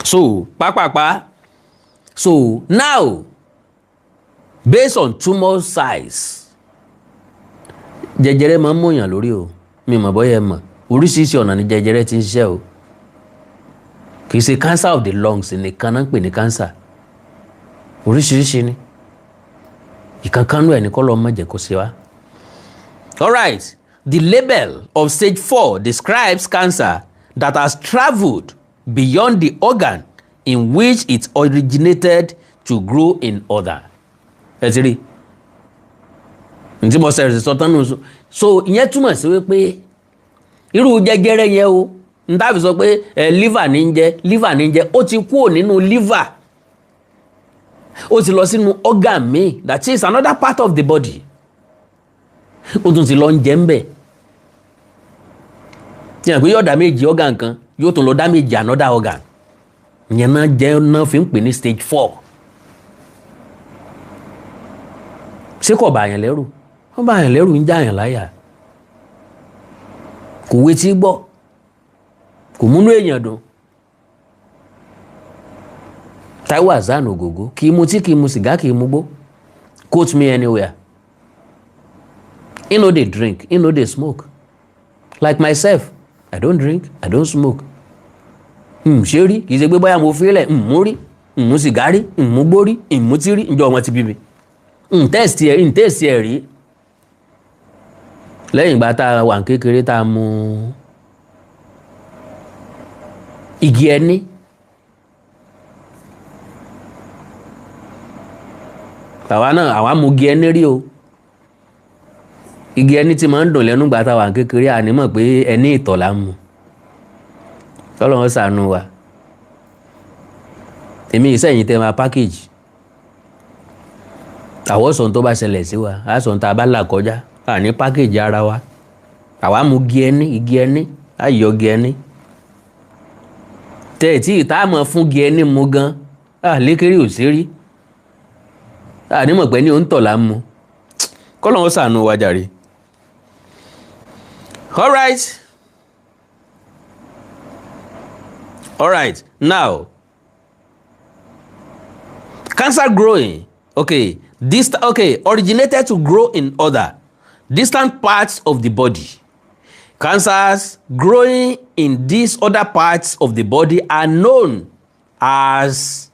So pápápá, so now, based on tumor size, jẹjẹrẹ máa ń mọ̀yàn lórí o. Mi mọ̀ bọ́yá ẹ mọ̀, oríṣiríṣi ọ̀nà ni jẹjẹrẹ ti ń ṣiṣẹ́ o. Kì í ṣe cancer of the lungs nìkan náà ń pè ní cancer. Oríṣiríṣi ni. Ìkankanú ẹ̀ ní kọ́ lọ́ọ́ má jẹ́ kó ṣe wá. Alright, the label of stage 4 describes cancer that has travelled beyond the organ in which it originated to grow in other. Ẹ ti rí ntí mo sẹ̀rẹ̀ sọ tán nù. So ìyẹn túmọ̀ sí wípé irú jẹjẹrẹ yẹn o, n tàbí sọ pé ẹ liver ní ń jẹ, liver ní ń jẹ, ó ti kúrò nínú liver, ó ti lọ sínú organ míì, that is another part of the body, ó tún ti lọ ń jẹ ń bẹ̀ tí yàn pé yóò damage organ kan, yóò tún lọ damage another organ. Ìyẹn náà jẹ́ náà fi ń pè ní stage 4. Ṣé kò bá yàn lẹ́rù? Wọ́n bá yàn lẹ́rù, ń já yàn láyà, kò wetí gbọ́, kò múnú èèyàn dùn. Táíwò Hassan Ògògó kì í mutí, kì í mu sìgá, kì í mu gbó. Quote me anywhere. He no dey drink, he no dey smoke. Like myself, I don't drink, I don't smoke. Ṣé rí, kì í ṣe pé bóyá mo fílẹ̀ mú rí, mú sìgá rí, mú gbó rí, mú tí rí ǹjọ́ wọn ti bí mi, tẹ́sítì ẹ̀, tẹ́sítì ẹ̀ rí. Lẹ́yìn ìgbà tá a wà ní kékeré, tá a mú igi ẹni, àwa náà àwa mú igi ẹni rí o. Igi ẹni tí máa ń dùn lẹ́nu ìgbà tá a wà ní kékeré, àní mọ̀ pé ẹni ìtọ̀ la ń mu. Tọ́lọ́run ṣàánú wa. Èmi ìsẹ̀yìn tẹ́ máa package. Àwọn sọ̀n tó bá ṣẹlẹ̀ sí wa, á sọ̀n tá a bá là kọjá, à ní package ara wa. Àwa mú igi ẹní, igi ẹní, á yọ igi ẹní. Tẹ̀ tí ìta mọ̀ fún igi ẹní mu gan, à lékèrè ò sí rí. À ní mọ̀ pé ní òǹtọ̀ là ń mu. Kọ́lọ́hún ṣàánú wa jàre. All right. All right. Now, cancer growing, okay, this, okay, originated to grow in other distant parts of the body. Cancers growing in these other parts of the body are known as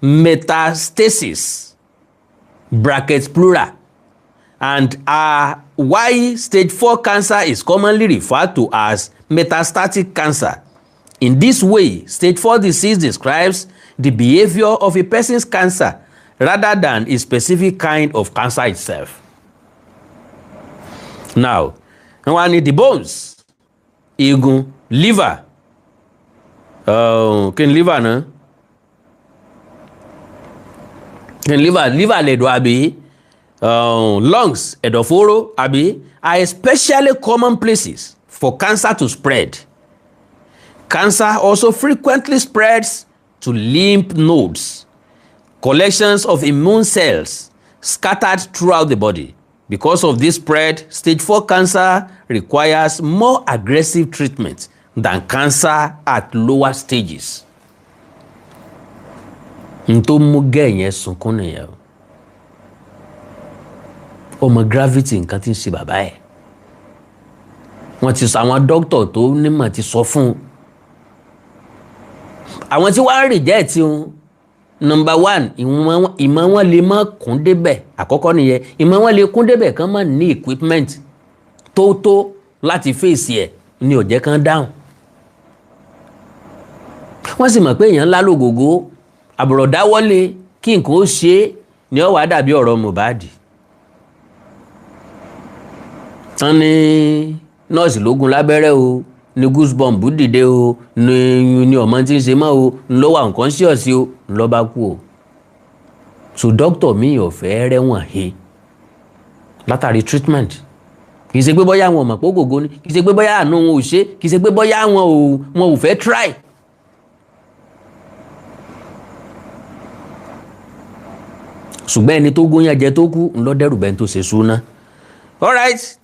metastasis, brackets plural, and are why stage 4 cancer is commonly referred to as metastatic cancer. In this way, stage 4 disease describes the behavior of a person's cancer rather than a specific kind of cancer itself. Now, wọ́n ní the bones, eegun, liver, kí ni liver náà? Kí ni liver? Liver lẹ̀dọ̀ àbí? Lungs, ẹ̀dọ̀fóró àbí? Are especially common places for cancer to spread. Cancer also frequently spreads to lymph nodes, collections of immune cells scattered throughout the body. Because of this spread, stage 4 cancer requires more aggressive treatment than cancer at lower stages. N tó mú gẹ́ẹ̀ yẹn sunkún nìyẹn o. Ó mọ gravity nǹkan tí ń ṣe bàbá ẹ̀. Wọ́n ti sọ, àwọn dókítà tó nímọ̀ ti sọ fún un. Àwọn tí wàá reject wọn, number one, ìmọ̀ wọn lè má kún débẹ̀. Àkọ́kọ́ nìyẹn. Ìmọ̀ wọn lè kún débẹ̀ kán má ní equipment tó tó láti fèsì ẹ̀ ní ó jẹ́ kán dáhùn. Wọ́n sì mọ̀ pé èèyàn ńlá lògògó àbùrọ̀ dáwọ́lé kí nǹkan ó ṣe é ní ó wá dàbí ọ̀rọ̀ Mohbad. Tán ní nọ́ọ̀sì ló gún lábẹ́rẹ́ o, ní goosebump dìde o, ní ọmọ tí ń ṣe mọ́ o, ló wà unconscious o, ló bá kú o. So doctor mi ò fẹ́ rẹ́wọ̀n he látàrí treatment. Kì í ṣe pé bóyá àwọn ò mọ̀ pé ògògó ni, kì í ṣe pé bóyá àánú wọn ò ṣe, kì í ṣe pé bóyá wọn ò fẹ́ try. Ṣùgbọ́n ẹni tó gúnyán jẹ tó kú ńlọ dẹ́rù bẹ́ẹ̀ tó ṣe súná. All right.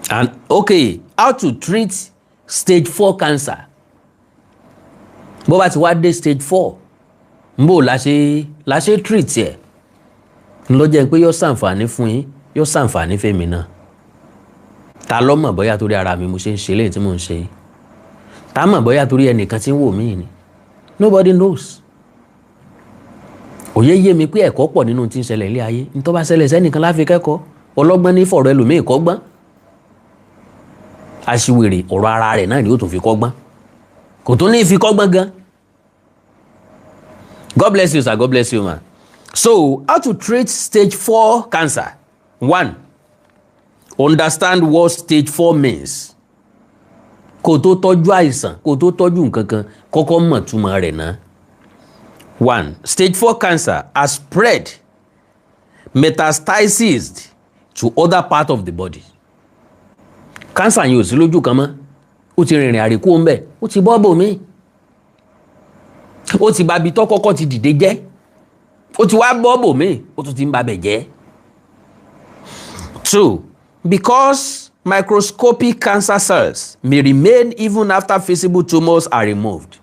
And okay, how to treat stage 4 cancer? Bó bá ti wá dé stage 4, nbó la ṣe treat ẹ̀? Ńlọ jẹ́ pé yóò ṣàǹfààní fún yín, yóò ṣàǹfààní fẹ́mi náà. Ta ló mọ̀ bóyá torí ara mi mo ṣe ń ṣe léyìí tí mò ń ṣe yìí? Ta mọ̀ bóyá torí ẹnìkan tí ń wò mí ni? Nobody knows. Òye yé mi pé ẹ̀kọ́ pọ̀ nínú tí ń ṣẹlẹ̀ ilé ayé. Ní tó bá ṣẹlẹ̀ sẹ́nìkan láfi kẹ́kọ̀ọ́. Ọlọ́gbọ́n ní fọ̀rọ̀ ẹlòmíì kọ́gbọ́n. Aṣiwèrè ọ̀rọ̀ ara rẹ̀ náà ni ó tún fi kọ́gbọ́n. Kò tún ní fi kọ́gbọ́n gan. God bless you, sir. God bless you, ma. So, how to treat stage 4 cancer? 1. Understand what stage 4 means. Kó tó tọ́jú àìsàn, kó tó tọ́jú nǹkan kan, kọ́kọ́ mọ̀ túmọ̀ rẹ̀ náà. 1. Stage 4 cancer has spread, metastasized to other part of the body. Cancer yìí ò sí lójú kan mọ́, ó ti rìnrìn àríkú ń bẹ̀, ó ti bọ́ bòmí, ó ti babi tó kọ́kọ́ ti dìde jẹ́, ó ti wá bọ́ bòmí, ó tún ti ń babẹ̀ jẹ́. 2. Because microscopic cancer cells may remain even after visible tumors are removed.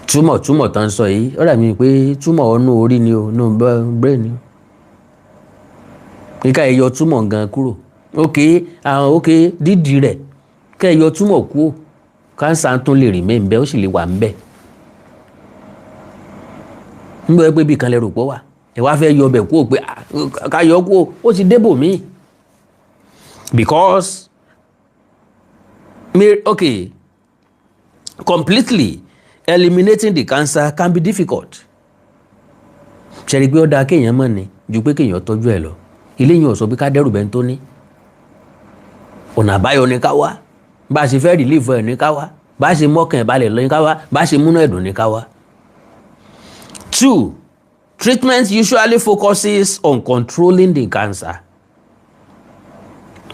Túmọ̀ tán sọ yìí, ó dà mí pé túmọ̀ ọ̀nù orí ni o, nù brain ni o. Kíkà ẹ yọ túmọ̀ gan kúrò. Ok, àwọn ok dídì rẹ̀ kẹ́ ẹ yọ túmọ̀ kúrò, cancer tún lè remain ńbẹ̀, ó sì lè wà ńbẹ̀. Nígbà pé bí kan lè rò pọ̀ wà, ẹ wá fẹ́ yọ ọbẹ̀ kúrò pé ká yọ kúrò, ó ti débò míì. Because okay, completely eliminating the cancer can be difficult. Ṣe rí i pé ó dáa kéèyàn mọ̀ ni ju pé kéèyàn tọ́jú ẹ̀ lọ. Ilé yìí ò sọ pé ká dẹ́rù bẹ́ẹ̀ tó ní. Ọ̀nà àbáyọ ni ká wá. Bá a ṣe fẹ́ relief ẹ̀ ní ká wá. Bá a ṣe mọ́kàn ẹ̀ balẹ̀ lọ ní ká wá. Bá a ṣe múnú ẹ̀dùn ní ká wá. 2. Treatment usually focuses on controlling the cancer.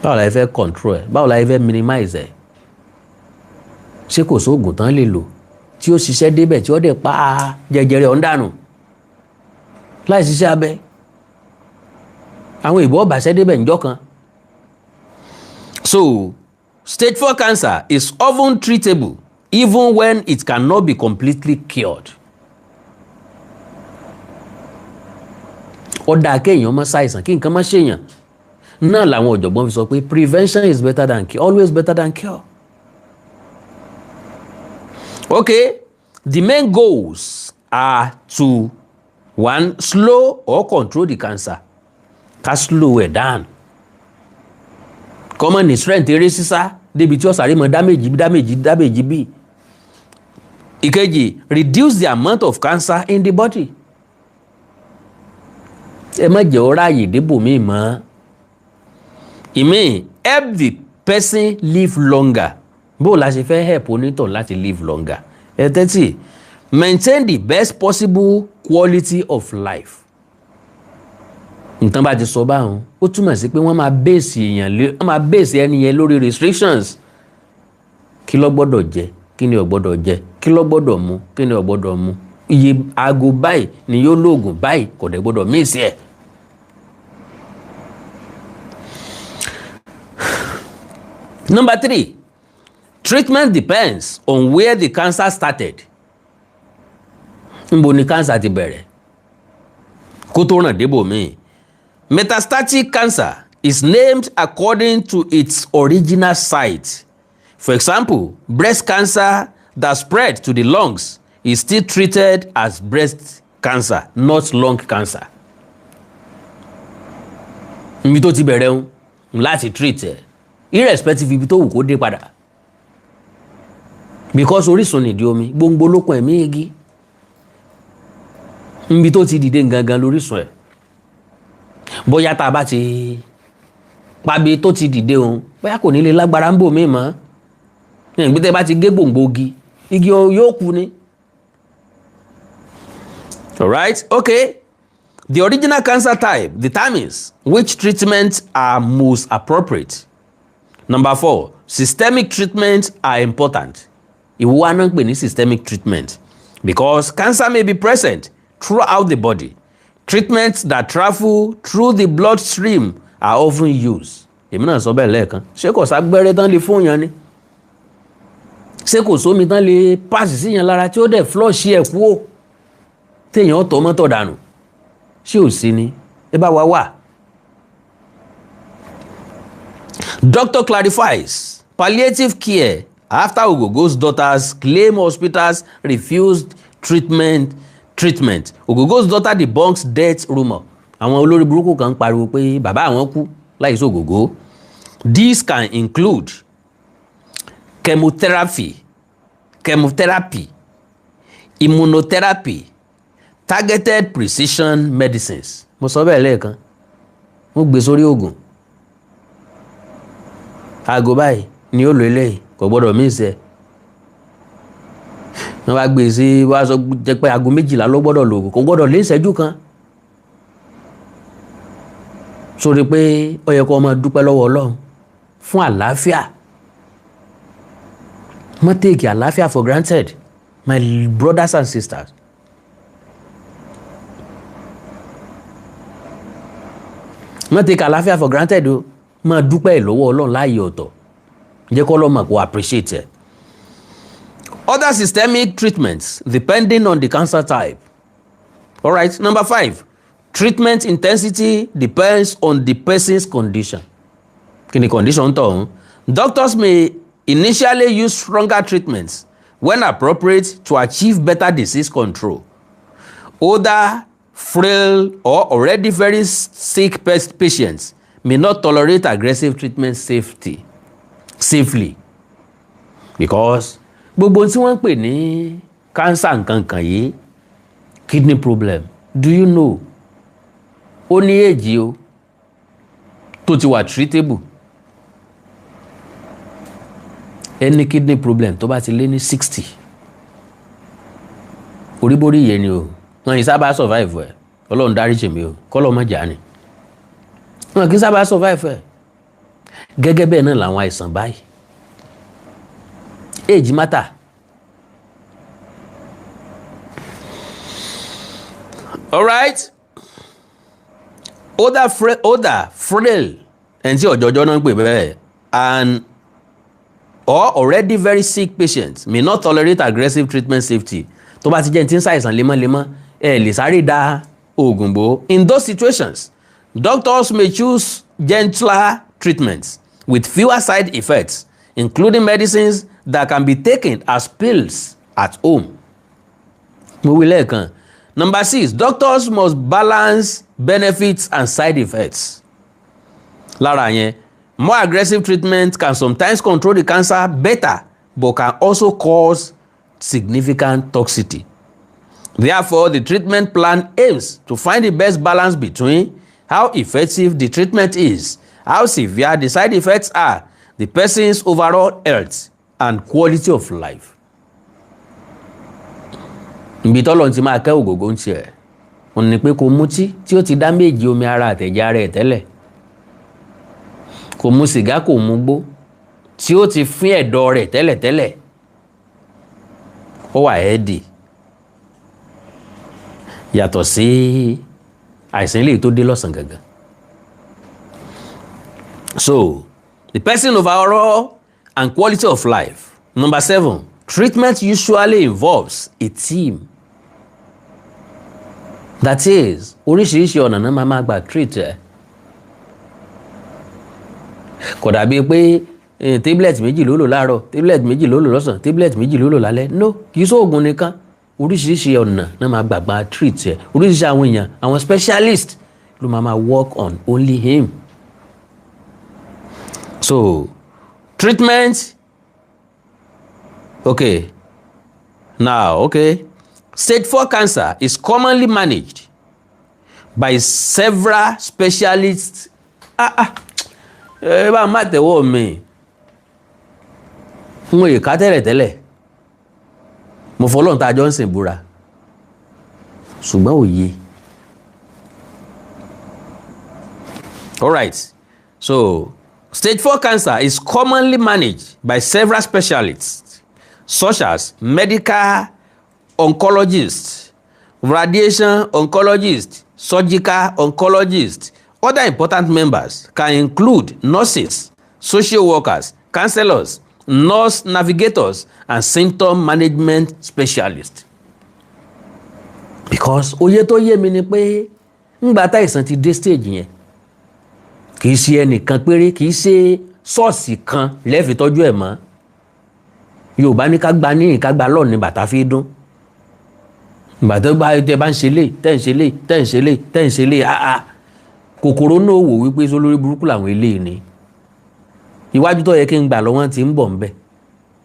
Báwo la fẹ́ control ẹ̀? Báwo la fẹ́ minimize ẹ̀? Ṣé kò sóògùn tán lè lò tí ó ṣiṣẹ́ débẹ̀, tí ó dẹ̀ pa jẹjẹrẹ ọ̀hún dànù láì ṣiṣẹ́ abẹ? Àwọn ìbọn ọ̀bàṣẹ́ débẹ̀ ńjọ́ kan. So stage 4 cancer is often treatable even when it cannot be completely cured. Ó dáa kéèyàn má ṣàìsàn, kí nǹkan má ṣèyàn náà làwọn ọ̀jọ̀gbọ́n fi sọ pé prevention is better than cure, always better than cure. Okay, the main goals are to, one, slow or control the cancer. Ká slow ẹ̀ down. Common ní strength eré sísá débi tí ó sáré mọ damage damage damage bí. Ìkejì, reduce the amount of cancer in the body. Ẹ má jẹ́ ó ráàyè débò míì mọ́. Ìmíì, help the person live longer. Bó la ṣe fẹ́ help onítọ̀ láti live longer? Ẹ tẹ́tì, maintain the best possible quality of life. Nǹkan bá ti sọ báwọn, ó túmọ̀ sí pé wọ́n máa bèèsì èèyàn lé, wọ́n máa bèèsì ẹni yẹn lórí restrictions. Kí ló gbọ́dọ̀ jẹ? Kí ni ò gbọ́dọ̀ jẹ? Kí ló gbọ́dọ̀ mu? Kí ni ò gbọ́dọ̀ mu? Iye aago báyìí ni yóò lóògùn báyìí, kò dẹ̀ gbọ́dọ̀ miss ẹ̀. Number 3, treatment depends on where the cancer started. Níbo ni cancer ti bẹ̀rẹ̀ kó tó ràn débò míì? Metastatic cancer is named according to its original site. For example, breast cancer that spread to the lungs is still treated as breast cancer, not lung cancer. Ibi tó ti bẹ̀rẹ̀ ń láti treat ẹ̀, irrespective ibi tó wù kó dé padà. Because orísun nìdí omi, gbòǹgbò lókun ẹ̀mí igi. Ibi tó ti dìde gangan lórísun ẹ̀. Bóyá tá a bá ti pabi tó ti dìde òun, bóyá kò ní lè lágbára ń bò mí mọ́. Ìgbé tẹ́ bá ti gé gbòǹgbò igi, igi yóò kú ni. Alright, okay. The original cancer type determines which treatments are most appropriate. Number 4, systemic treatments are important. Ìwọ wa náà ń pè ní systemic treatment because cancer may be present throughout the body. Treatments that travel through the bloodstream are often used. Èmi náà sọ bẹ́ẹ̀ lẹ́ẹ̀kan. Ṣé kò ságbẹ́rẹ́ tán lè fún yàn ni? Ṣé kò sómi tán lè pass sí yàn lára tí ó dẹ̀ flush ẹ̀ kú ó? Téèyàn tọ́ mọ́tò dànù. Ṣé ò sí ni? Ẹ bá wa wà. Doctor clarifies palliative care after Ogogo's daughters claim hospitals refused treatment. Ogogo's daughter debunks death rumor. Àwọn olórí burúkú kan ń pariwo pé bàbá àwọn kú láìsí Ogogo. This can include chemotherapy, immunotherapy, targeted precision medicines. Mo sọ bẹ́ẹ̀ lẹ́ẹ̀kan, wọ́n gbé sórí oògùn. Aago báyìí ni ó lò eléyìí, kò gbọ́dọ̀ miss ẹ̀. Wọ́n bá gbé sí, wọ́n á sọ jẹ́ pé aago 12 ló gbọ́dọ̀ lò, kò gbọ́dọ̀ lé ìṣẹ́jú kan. Sórí pé ó yẹ kó máa dúpẹ́ lọ́wọ́ Ọlọ́run fún àlàáfíà. Má take àlàáfíà for granted, my brothers and sisters. Má take àlàáfíà for granted o. Máa dúpẹ́ lọ́wọ́ Ọlọ́run láàyè ọ̀tọ̀. Jẹ́ kó Ọlọ́run kó appreciate ẹ̀. Other systemic treatments depending on the cancer type. All right, number 5, treatment intensity depends on the person's condition. Kí ni condition tó ń? Doctors may initially use stronger treatments when appropriate to achieve better disease control. Older, frail, or already very sick patients may not tolerate aggressive treatment safely because gbogbo tí wọ́n ń pè ní cancer nkankan yìí, kidney problem, do you know ó ní èjì o tó ti wà treatable. Any kidney problem tó bá ti lé ní 60, oríborí yẹn ni o, wọ́n yìí sábà survive ẹ̀. Ọlọ́run dáríjì mi o, kọ́lọ́ mọ̀ jà ni. Wọn kì í sábà survive ẹ̀. Gẹ́gẹ́ bẹ́ẹ̀ náà làwọn àìsàn báyìí, age matter. Alright, older, frail, ẹni tí ọ̀jọ̀jọ̀ náà ń pè bẹ́ẹ̀, and or already very sick patients may not tolerate aggressive treatment safety. Tó bá ti jẹ́ ní tí ń ṣàìsàn lemọ́lemọ́, ẹ lè sáré da oògùn bò. In those situations, doctors may choose gentler treatments with fewer side effects, including medicines that can be taken as pills at home. Mo wí lẹ́ẹ̀kan. Number six, doctors must balance benefits and side effects. Lára yẹn, more aggressive treatment can sometimes control the cancer better but can also cause significant toxicity. Therefore, the treatment plan aims to find the best balance between how effective the treatment is, how severe the side effects are, the person's overall health and quality of life. Ibi tọ́lọ́ ti máa kẹ́ ògògó ń tiẹ̀ òun ni pé kò mutí tí ó ti dá méjì omi ara àtẹ̀jẹ́ ara ẹ̀ tẹ́lẹ̀, kò mu sìgá, kò mu gbó tí ó ti fín ẹ̀dọ̀ rẹ̀ tẹ́lẹ̀tẹ́lẹ̀, ó wà ẹ́ẹ̀dì yàtọ̀ sí àìsàn ilé tó dé lọ́sàn gangan. So the person overall and quality of life. Number seven, treatment usually involves a team. That is, oríṣiríṣi ọ̀nà náà máa gbà treat ẹ̀. Kò dàbí pé tablet méjì ló lò láàárọ̀, tablet méjì ló lò lọ́sàn, tablet méjì ló lò lálẹ́. No, kì í sóògùn nìkan. Oríṣiríṣi ọ̀nà náà máa gbàgbà treat ẹ̀. Oríṣiríṣi àwọn èèyàn, àwọn specialist ló máa work on only him. So treatment, okay, now, okay, stage 4 cancer is commonly managed by several specialists. Ah ah, ẹ bá má tẹ̀wọ́ mi n ò ká tẹ́lẹ̀tẹ́lẹ̀, mo fọlọ́n tá a jọ ń sìn búra, ṣùgbọ́n òye. Alright, so stage 4 cancer is commonly managed by several specialists, such as medical oncologists, radiation oncologists, surgical oncologists. Other important members can include nurses, social workers, counselors, nurse navigators, and symptom management specialists. Because òye tó yé mi ni pé ńgbà táìsàn ti dé stage yẹn, kì í ṣe ẹnìkan péré, kì í ṣe ṣọ́ọ̀ṣì kan lẹ́ẹ̀fi tọ́jú ẹ̀ mọ́. Yorùbá ní ká gba ní ká gba lọ́ọ̀ ní bàtà fi dún. Ìgbà tó bá tẹ bá ń ṣe lé, tẹ́ ń ṣe lé, tẹ́ ń ṣe lé, tẹ́ ń ṣe lé, áá kòkòrò náà wò wípé sólórí burúkú làwọn eléyìí ni. Iwájú tó yẹ kí n gbà lọ wọ́n ti ń bọ̀ ń bẹ̀,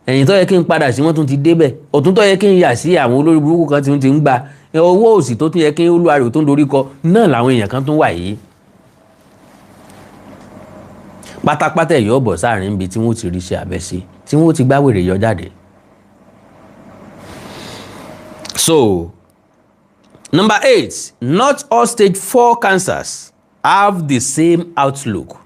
ẹ̀yìn tó yẹ kí n padà sí wọ́n tún ti débẹ̀, ọ̀tún tó yẹ kí n yà sí àwọn olórí burúkú kan ti ń gba owó òsì tó tún yẹ kí olúwarẹ̀ tó ń dorí kọ náà làwọn èèyàn kan tún wà yìí. Pátápátá ẹ̀yọ́ bọ̀ sáàrin ibi tí wọ́n ti rí ṣe abẹ sí, tí wọ́n ti gbá wèrè yọ jáde. So number 8, not all stage 4 cancers have the same outlook.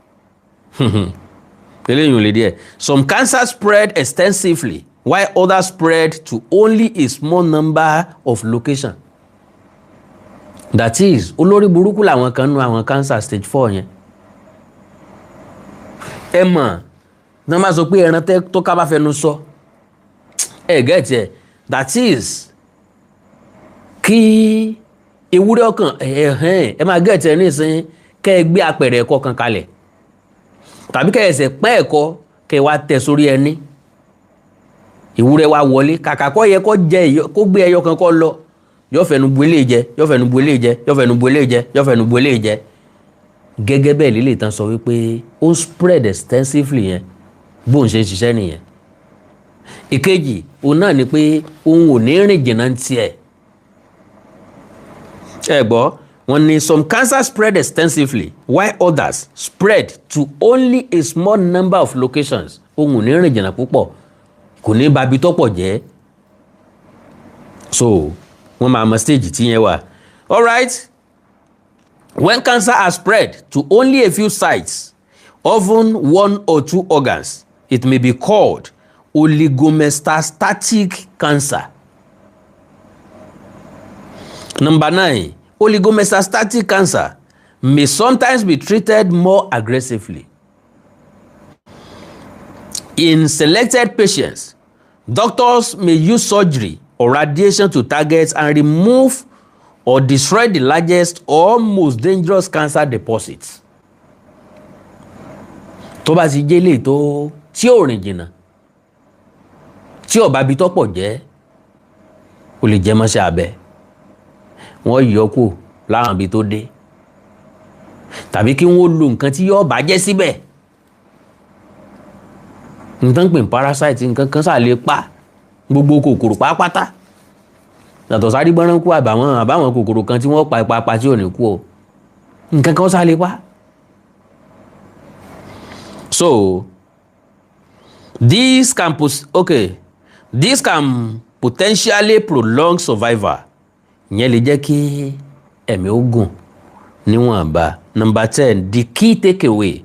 Eléyìí ò lè díẹ̀. Some cancers spread extensively while others spread to only a small number of locations. That is, olórí burúkú làwọn kan nu àwọn cancer stage 4 yẹn. Ẹ mọ̀ ní wọ́n bá sọ pé ẹran tó ká bá fẹnu sọ, ẹ gẹ́tì ẹ̀. That is, kí ewúrẹ́ ọkàn ẹ̀hẹ́n ẹ máa gẹ́tì ẹ̀ nísìnyí, kẹ́ ẹ gbé apẹ̀rẹ̀ ẹ̀kọ́ kan kalẹ̀ tàbí kẹ́ ẹ ẹsẹ̀ pẹ́ ẹ̀kọ́ kẹ́ ẹ wá tẹ̀ sórí ẹní, ewúrẹ́ wa wọlé, kàkà kọ́ yẹ kó jẹ kó gbé ẹyọ kan kọ́ lọ, yóò fẹnu bu eléyìí jẹ, yóò fẹnu bu eléyìí jẹ, yóò fẹnu bu eléyìí jẹ, yóò fẹnu bu eléyìí jẹ. Gẹ́gẹ́ bẹ́ẹ̀ lílè tán sọ wípé ó spread extensively yẹn, bóun ṣe ń ṣiṣẹ́ nìyẹn. Ìkejì òun náà ni pé òun ò ní rìn jìnnà ń tiẹ̀. Ẹ gbọ́, wọ́n ní some cancer spread extensively while others spread to only a small number of locations. Òun ò ní rìn jìnnà púpọ̀, kò ní babi tó pọ̀ jẹ́. So wọ́n máa mọ stage tí yẹn wà. All right. When cancer has spread to only a few sites, often one or two organs, it may be called oligometastatic cancer. Number nine, oligometastatic cancer may sometimes be treated more aggressively. In selected patients, doctors may use surgery or radiation to target and remove or destroy the largest or most dangerous cancer deposits. Tó bá ti jẹ́lé tó tí ò rìn jìnnà, tí ò bá bi tọ́pọ̀ jẹ́, ó lè jẹ́ mọ́ṣẹ́ abẹ, wọ́n yọ kù láwọn ibi tó dé, tàbí kí wọ́n lo nǹkan tí yóò bàjẹ́ síbẹ̀, nǹkan pè ní parasite, nǹkan kan sáà lè pa gbogbo kòkòrò pátápátá, yàtọ̀ sáré gbọ́nrán kú àbáwọn kòkòrò kan tí wọ́n pa ipa pa tí ò ní kú o, nǹkan kan sáà lè pa. So this can potentially prolong survival. Ìyẹn lè jẹ́ kí ẹ̀mí ó gùn níwọ̀nba. Number 10, the key takeaway: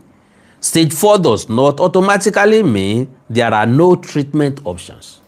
stage 4 does not automatically mean there are no treatment options.